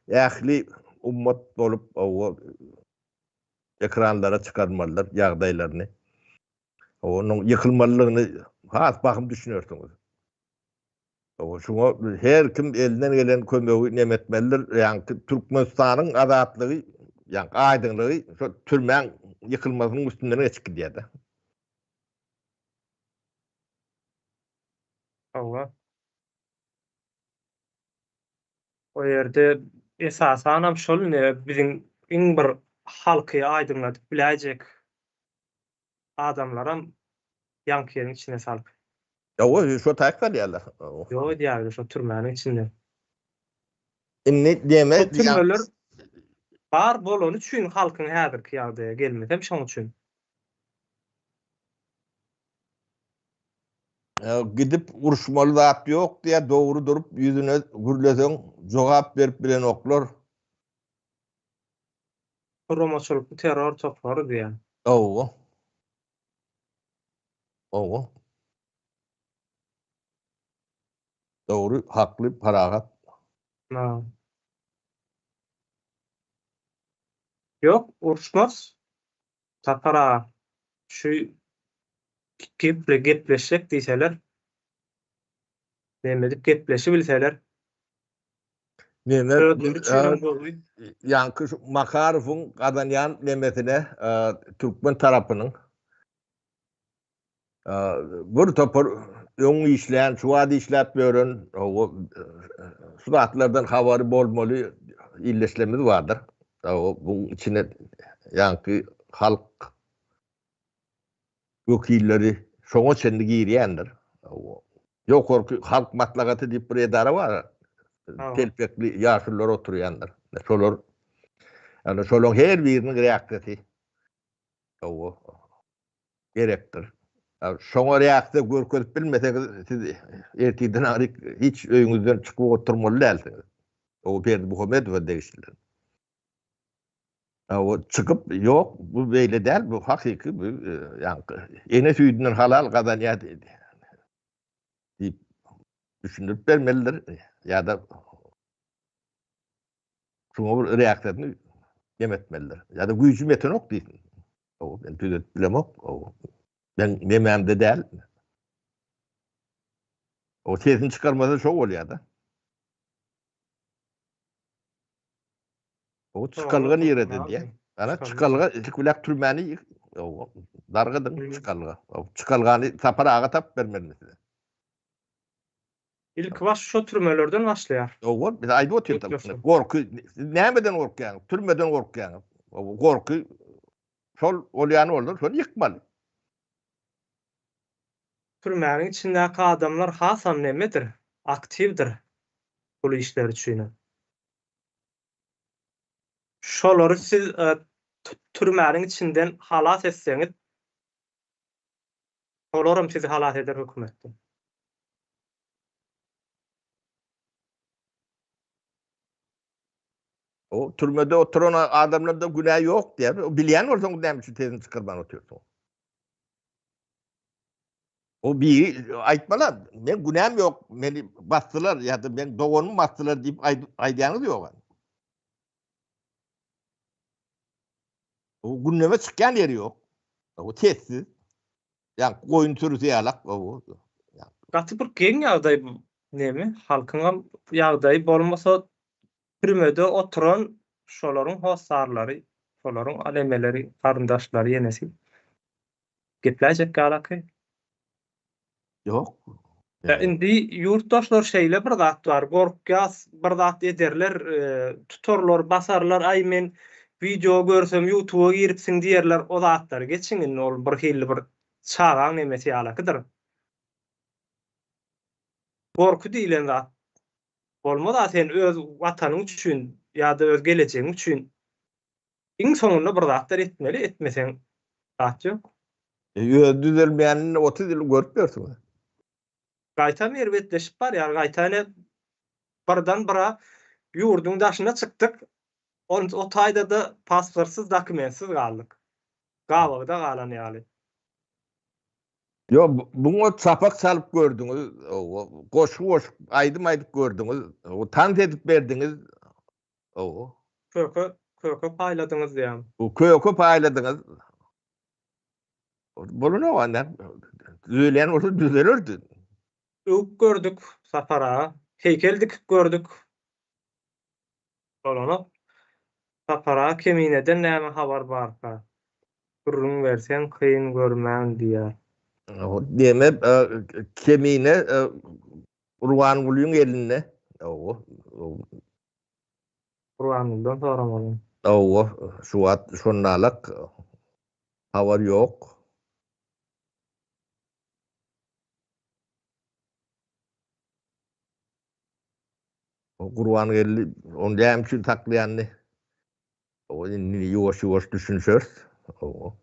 ähli ummat bolup o ekranlara çykarmalydyr ýagdaýlaryny. Onuň ýykylmalydygyny has bahym düşünersiňiz. Şuňa her kim elinden gelen kömegi neme etmelidir. Ýaňky Türkmenistanyň azatlygy, ýaňky aýdyňlygy şo türmäň ýykylmasynyň üstünden geçip gidýär-de. Hawa. O ýerde esasanam şol ine biziň iň bir halky aýdyňladyp biläýjek adamlaram ýaňky ýeriň içine salyp. Ýowa, şo taýyk salýarlar. Ýok edýärler şo türmäniň içinde. Indi deme Şo türmeler bar bolany üçin halkyň häzirki ýagdaýa gelmesem şoň üçin. Gidip uruşmaly zat ýok diýýär, dogry durup ýüzüne gürleseň jogap berip bilenoklar. Guramaçylykly terror topary diýýär. Hawa. Hawa. Dogry, hakly, parahat. Ha. Ýok, uruşmaz. Sapar aga, şu geple gepleşjek diýseler, neme edip gepleşibilseler, Neme, özleri üçinem gowy. Ýaňky şu Makarowyň gazanýan nemesine türkmen tarapynyň bir topar öň işlän, şu wagt işläp ýören, şu zatlardan habary bolmaly ildeşlerimiz bardyr. Bu içine ýaňky halk wekilleri şoňa çenli girýändir. Ýokarky halk maslahaty diýip bir edara bar. Telpekli ýaşulular oturýandyr. Şolar ýani şolaryň her biriniň reaksiýasy gerekdir. Şoňa reaksiýa görkezip bilmeseňiz siz ertirden aňryk hiç öýüňizden çykyp oturmaly dälsiňiz. O Berdimuhamedowa degişlidir. O çykyp, ýok, bu beýle däl, bu hakyky, bu ýaňky ene süýdünden halal gazanýar diýip düşündirip bermelidir ýa-da şuňa bir reaksiýasyny jem etmelidir. Ýa-da güýjüm ýetenok diýsin. O men düzetip bilemok. O men nemämde däl. O sesini çykarmasa şo bolýar-da. O çykalga nirede diýýär. Ana çykalga ilk bilen türmäni dargadyň çykalga. Çykalgany Sapar aga tapyp bermelimi size? Ilki baş şo türmelerden başlaýar. Owal biz aýdyp otyrdyk. Gorky siz nämeden gorkýaňyz? Türmeden gorkýaňyz. Gorky şol bolýany bolsa şony ýykmaly. Türmäniň içindäki adamlar hasam nemedir, aktiwdir bul işler üçinem. Şolary siz türmäniň içinden halas etseňiz, olaram sizi halas eder hökümetden. O türmede oturan adamlarda günä ýok diýýär. Bilýän bolsaň näme üçin sesini çykarman otyrsyň? O biri aýtmaly, men günäm ýok, meni basdylar ýa-da meň doganymy basdylar diýip aýdýanyňyz ýok. O gündeme çykýan ýeri ýok. O sessiz. Ýa goýun sürüsi ýalak. Gaty bir geň ýagdaý bu. Neme, halkyňam ýagdaýy bolmasa türmede oturan şolaryň hossarlary, şolaryň nemeleri, garyndaşlary ýenesi. Gepläýjek ýalaky. Ýok. Ýa indi ýurtdaşlar şeýle bir zat bar, gorkýas bir zat ederler, tutarlar, basarlar, aý men wideo görsem ýutuba giripsiň diýerler, o zatlary geçiň indi ol bir hilli bir çagaň nemesi ýalakydyr. Gorky diýlen zat bolmaz-a sen öz watanyň üçin ýa-da öz gelejegiň üçin Iň soňunda bir zatlar etmeli, etmeseň zat ýok. E, öz düzelmeýänini 30 ýyl görüp ýörsüň. Gaýtam erbetleşip barýar, gaýta ine birden bira ýurduň daşyna çykdyk, on o taýda-da pasportsyz, dokumentsiz galdyk. Gabagda galan ýaly. Ýok, buňa çapak çalyp gördüňiz, goşgy goşup, aýdym aýdyp gördüňiz, tans edip berdiňiz, Hawa. Köke, köke paýladyňyz diýýän. Bu köke paýladyňyz. Bolanok anda. Düzelýän bolsa düzelerdi. Öwüp gördük Sapar aga. Heýkel dikip gördük. Bolanok. Sapar aga Kemineden näme habar barka? Gürrüň berseň kyn görmän diýýär. Diýmek, Kemine Gurbangulyň elinde. Hawa. Gurbangulydan soramaly. Hawa, şu wagt şondalak habar ýok. Gurbangeldi ony näme üçin saklaýanyny o indi ýuwaş-ýuwaş düşünişeris. Hawa.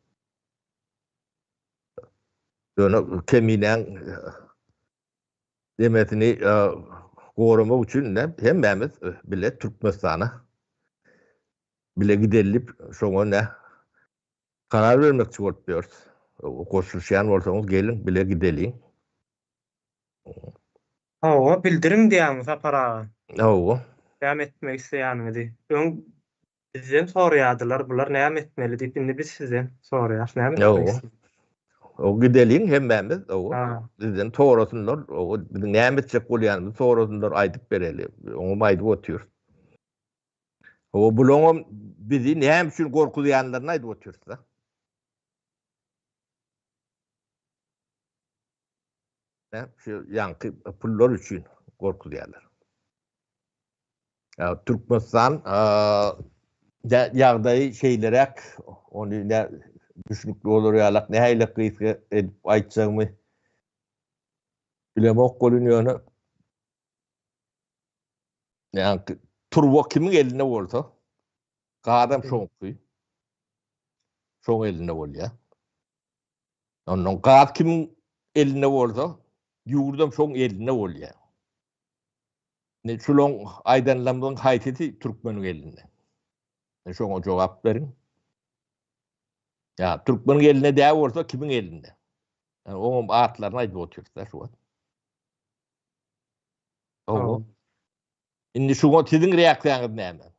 Ýöne Keminäň demesini goramak üçin ne hemmämiz bile Türkmenistana bile gideli diýip şoňa ne karar bermekçi bolup ýörüs. Goşulyşýan bolsaňyz geliň bile gideliň. Hawa, bildiriň diýýäňmi Sapar aga? Hawa. Näme etmek isleýäniňizi. Öň Bizden soraýardylar, bular näme etmeli diýip, indi biz sizden soraýarys, näme etmek isleýäňiz? Hawa, gideliň hemmämiz, hawa. Bizden sorasynlar, hawa, biziň näme etjek bolýanymyzy sorasynlar, aýdyp bereli. Oňam aýdyp otyrys. Hawa, bulaňam bizi näme üçin gorkuzýanlaryny aýdyp otyrys-da. Şu ýaňky pullar üçin gorkuzýarlar. Türkmenistan ýagdaýy şeýleräk, ony nä düşnükli bolar ýalak nähili gysga edip aýtjagymy bilemok welin ýöne ýaňky turba kimiň elinde bolsa, gazam şoňky. Şoň elinde bolýar. Ondan gaz kimiň elinde bolsa, ýurdam şoň elinde bolýar. Indi şulaň aýdanlarymyzyň haýsysy türkmeniň elinde? Şoňa jogap beriň. Ýa türkmeniň elinde däl bolsa kimiň elinde? Ýani oňam atlaryny aýdyp otyrys-da şu wagt. Hawa. Indi şuňa siziň reaksiýaňyz näme?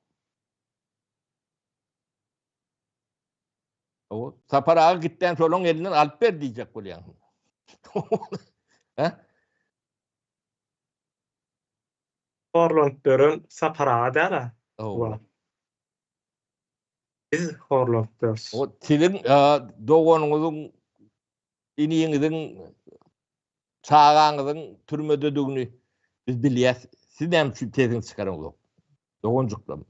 O Sapar aga gitdän şolaň elinden alyp ber diýjek bolýaň. Hä? Horlanyp ýören Sapar aga däl-ä. Hawa. Biz horlanyp ýörüs. O siziň doganyňyzyň, iniňiziň, çagaňyzyň türmededigini biz bilýäs. Siz näme üçin sesiňizi çykaraňyzok? Doganjyklarym.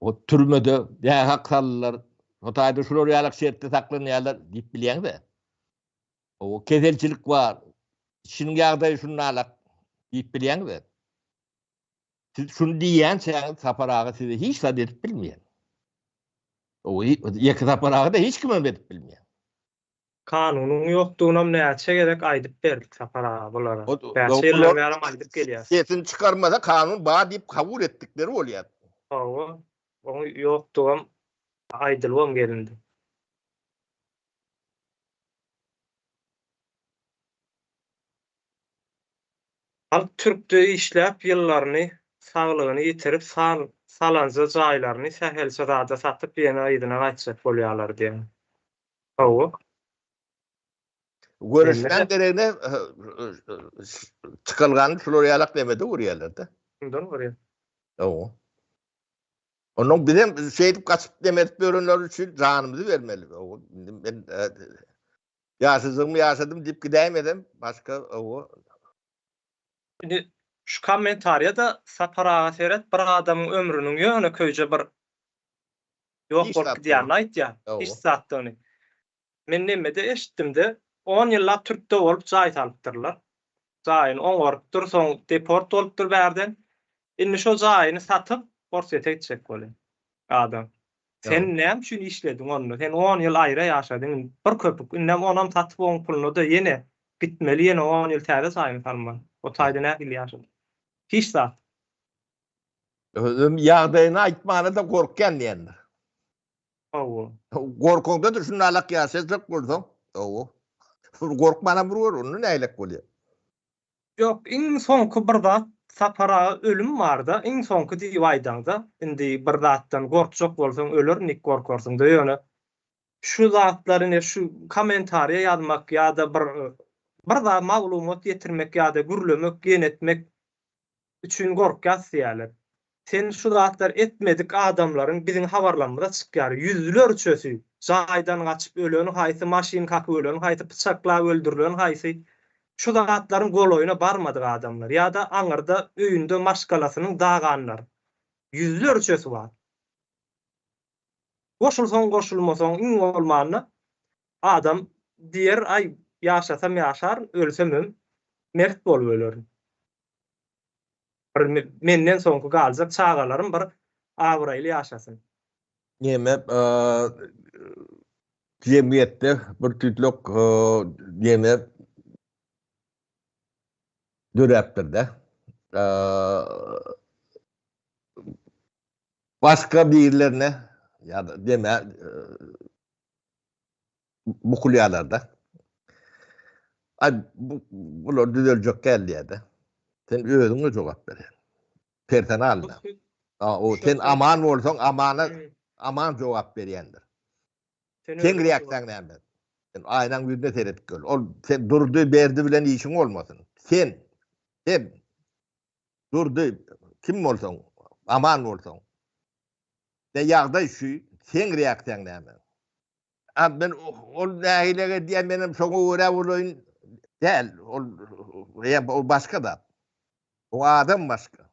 O türmede nähak saldylar. O taýda şular ýalak şertde saklanýarlar diýip bilýäňiz-ä. O keselçilik bar. Işiniň ýagdaýy şundalak diýip bilýäňiz-ä. Siz şuny diýýänçäňiz Sapar aga size hiç zat edip bilmeýär. O ýeke Sapar aga-da hiç kimem edip bilmeýär. Kanunyň ýokdugynam näçe gezek aýdyp berdik Sapar aga bulara. Näçe ýyldan bärem aýdyp gelýäs. Sesini çykarmasa kanun bar diýip kabul etdikleri bolýar. Hawa, oň ýokdugam aýdylybam gelindi. Halk türkde işläp ýyllaryny saglygyny ýitirip sal salanja jaýlaryny sähelçe zada satyp ýene yzyna gaýtjak bolýalar diýen. Hawa. Görüşmäň deregine çykalgany şular ýalak nemede görýärler-de. Şundan görýär. Hawa. Ondan bizem şeýdip gaçyp neme edip ýörenler üçin janymyzy bermeli. Hawa. Men Ýaşajygymy ýaşadym diýip gidäýmesem başga owo. Indi şu kommentariýada Sapar aga seret bir adamyň ömrüniň ýönekeýje bir ýok bolup gidýänini aýtýar. Hiç zatdygyny. Men nemede eşitdimde on ýyllap türkde bolup jaý salypdyrlar. Jaýyny oňarypdyr soň deport bolupdyr bärden. Indi şo jaýyny satyp Orsýete gitjek bolýar adam. Sen näme üçin işlediň onda? Sen on ýyl aýra ýaşadyň, indi bir köpük, indem onam satyp oň puluna-da ýene gitmeli, ýene on ýyl täze jaýyňy salmaly. O taýda nähili ýaşadyň? Hiç zat. Özem ýagdaýyny aýtmana-da gorkýan diýendir. Hawa. Gorkaňda-da şundalak ýaşajak bolsaň, hawa. Gorkmanam bir gör, onda nähilek bolýar? Ýok, iň soňky bir zat Sapar aga ölüm barda, iň soňky diýip aýdaňda, indi bir zatdan gorkjak bolsaň ölerin diýip gorkarsyňda, ýöne şu zatlar ine şu kommentariýa ýazmak ýa-da bir bir zat maglumat ýetirmek ýa-da gürlemek, ýene etmek üçin gorkýas diýýärler. Sen şu zatlar etmedik adamlaryň biziň habarlarymyza çykýar ýüzlerçesi jaýdan gaçyp ölen haýsy maşyn kakyp ölen haýsy pyçaklap öldürilen haýsy şu zatlaryň golaýyna barmadyk adamlar ýa-da aňyrda öýünde maşgalasynyň daganlar ýüzlerçesi bar. Goşulsaň goşulmasaň iň bolmanda adam diýer aý ýaşasam ýaşaryn ölsemem mert bolup ölerin. Bir menden soňky galjak çagalarym bir abraýly ýaşasyn. Neme jemgyýetde bir tüýtlük neme döräpdir-de. Başga birlerine ýa-da deme bukulýarlar-da. Aý, bular düzeljek däl diýýär-de. Sen özüňe jogap berýäň. Personalna. A, o sen aman bolsaň, amana aman jogap berýändir. Seň reaksiýaň näme? Sen aýnaň ýüzüne seredip gör. Ol sen Durdy, Berdi bilen işiň bolmasyn. Sen, sen Durdy, kim bolsaň, aman bolsaň. Ne ýagdaý şu, seň reaksiýaň näme? A men ol nähili edýär, menem şoňa görä bolaýyn däl. Ol ýa ol başga zat. O adam başga.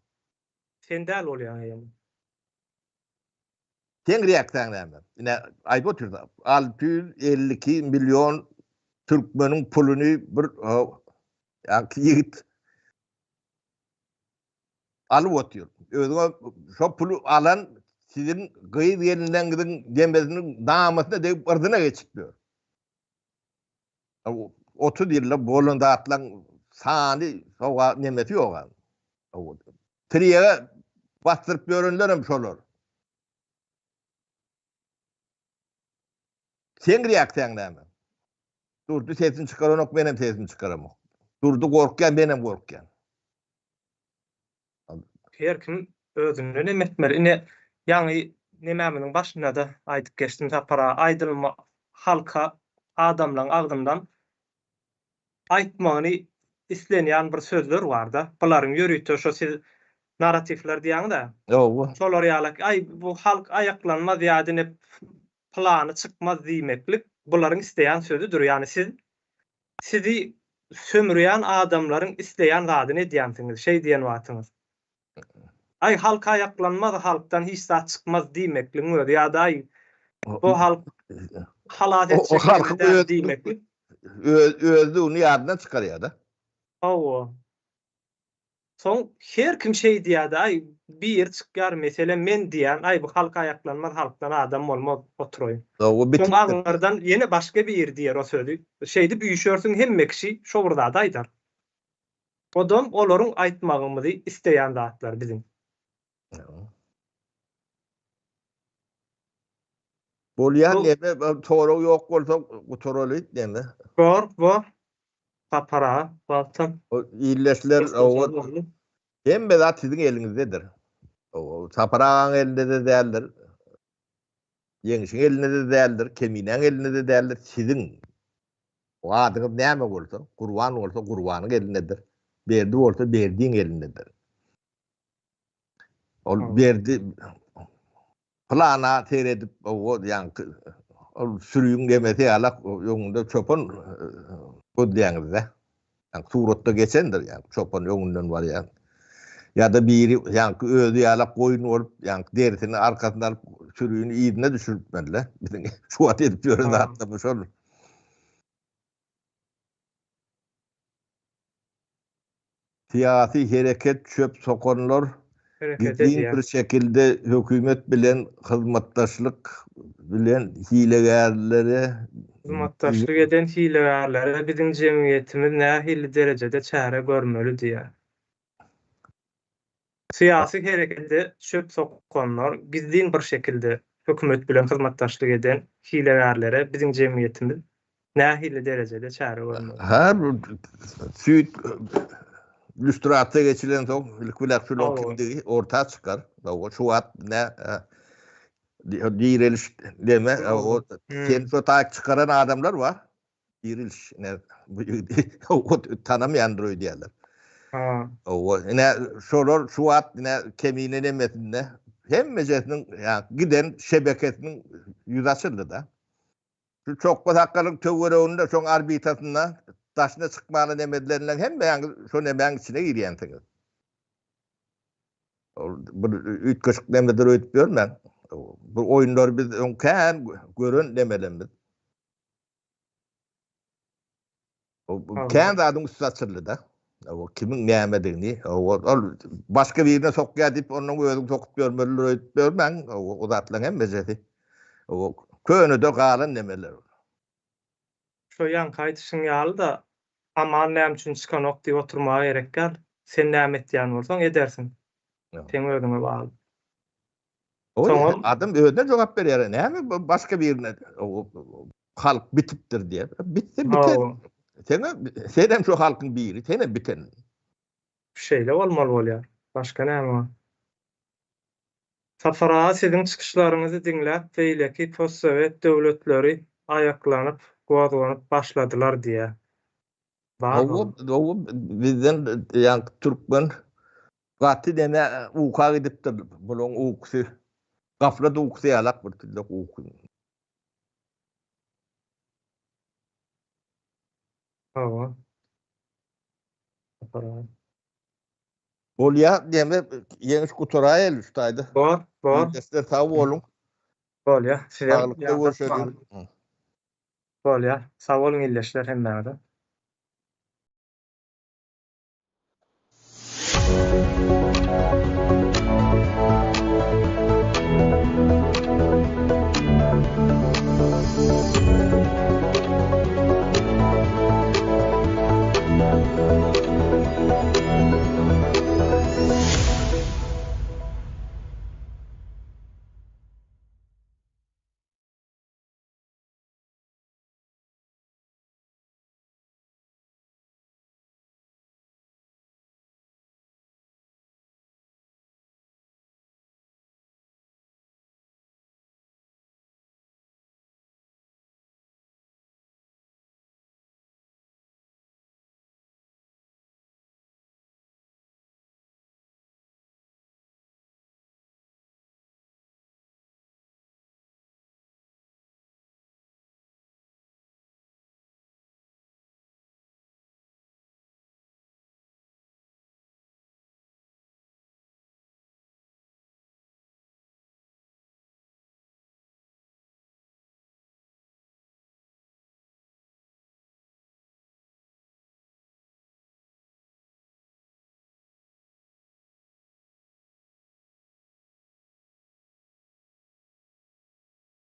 Sen däl bolýaň eýýäm. Seň reaksiýaň näme? Ine, aýdyp otyrda, 652 million türkmeniň puluny bir ýaňky ýigit alyp otyr. Özüňe şo puly alan siziň gyz gelinleriňiziň demesiniň namysyna degip yrdyna geçip ýör. 30 ýylda bolan zatlaryň sany soga nemesi ýok. Tirýege basdyryp ýörenlerem şolar. Seň reaksiýaň näme? Durdy sesini çykaranok, menem sesimi çykaramok. Durdy gorkýar, menem gorkýan. Her kim özünden em etmeli. Ine, ýaňy nemämiziň başynda-da aýdyp geçdim Sapar aga, aýdylma halka adamlaň agzyndan aýtmagyny islenýän bir sözler bar-da. Bularyň ýörite şo siz narratifler diýýäňiz-ä. Hawa. Şolar ýaly, aý bu halk aýaklanmaz ýa-da ine pylany çykmaz diýmeklik bularyň isleýän sözüdir. Ýagny siz sizi sömürýän adamlaryň isleýän zadyny edýänsiňiz şeý diýen wagtyňyz. Aý halk aýaklanmaz halkdan hiç zat çykmaz diýmekligiň özi ýa-da aý bu halk halas etjek ýeri däl diýmeklik. Öz özlügini ýadyndan çykarýar-da. Hawa. Soň her kim şeý diýýär-de aý biri çykýar meselem men diýýän aý bu halk aýaklanmaz halkdan adam bolmaz oturaýyn. Soň aňyrdan ýene başga biri diýer o sözi. Şeýdip üýşersiň hemme kişi şo bir zady aýdar. Odam olaryň aýtmagymyzy isleýän zatlary biziň. Bolýar neme sorag ýok bolsa gutaraly neme. Bor bor. Sapar aga, wagtam. Ildeşler, hemme zat siziň eliňizdedir. Sapar agaň elinde-de däldir. Ýeňşiň elinde-de däldir, Keminäň elinde-de däldir, siziň adyňyz näme bolsa, Gurban bolsa Gurbanyň elindedir, Berdi bolsa Berdiň elindedir. Ol Berdi Pylana seredip, o ýaňky ol sürüň gemesi ýalak öňünde çopan gözleýäňizde. Ýaňky suratda geçendir, ýaňky çopan öňünden barýan. Ýa-da biri ýaňky özi ýalak goýun bolup, ýaňky derisini arkasyna alyp, sürüni yzyna düşüripmeli-le. Biziň şu wagt edip ýören zatlarymyz şol. Syýasy hereket çöp sokanlar gizlin bir şekilde hökümet bilen hyzmatdaşlyk bilen hilegärlere Hyzmatdaşlyk eden hilegärlere biziň jemgyýetimiz nähili derejede çäre görmeli diýýär. Syýasy herekete çöp sokanlar gizlin bir şekilde hökümet bilen hyzmatdaşlyk eden hilegärlere biziň jemgyýetimiz nähili derejede çäre görmeli? Hä, süýt lýustrasiýa geçilensoň, ilki bilen şularyň kimdigi orta çykar. Şu wagt nä direliş deme, seni şo taýyk çykaran adamlar bar. Diriliş ine bu ýigidi tanamaýandyr öýdýärler. Ha. Owa, ine şolar şu wagt ine Kemine nemesinde hemmejesiniň ýa giden şebekesiniň ýüzi açyldy-da. Şu çokga sakgalyň töwereginde şoň orbitasynda daşyna çykmana neme edilenleň hemmäňiz şo nemäň içine girýänsiňiz. Ol bir üýtgeşik nemedir öýdüp ýörmäň. Bu oýunlary biz öň kän gören nemelerimiz. Kän zadyň üsti açyldy-da. O kimiň nämedigini, ol başga birine sokýar diýip, ondan özüň sokup ýörmelidir öýdüp ýörmäň. O zatlaryň hemmejesi. O könede galan nemeler. Şo ýaňky aýdyşyň ýaly-da, Aman näme üçin çykanok diýip oturmaga gerek däl. Sen näme etýän bolsaň edersiň. Seň özüňe bagly. Soňam adam özüne jogap berýär. Näme başga birine halk bitipdir diýip. Bitse biter. Sen sen hem şu halkyň biri, sen hem biten. Şeýle bolmaly bolýar. Başga näme bar? Sapar aga siziň çykyşlaryňyzy diňläp beýleki postsowet döwletleri aýaklanyp gozganyp başladylar diýýär. Hawa, hawa bizden ýaňky türkmen Gaty neme uka gidipdir bulaň ukusy. Gaflat ukusy ýalak bir tüllek uky. Hawa. Bolýa neme ýeňiş gutaraýaly şu taýda. Bor, bor. Ildeşler sag boluň. Bolýa. Size Saglykda görşeliň. Bolýa. Sag boluň ildeşler hemmäňize.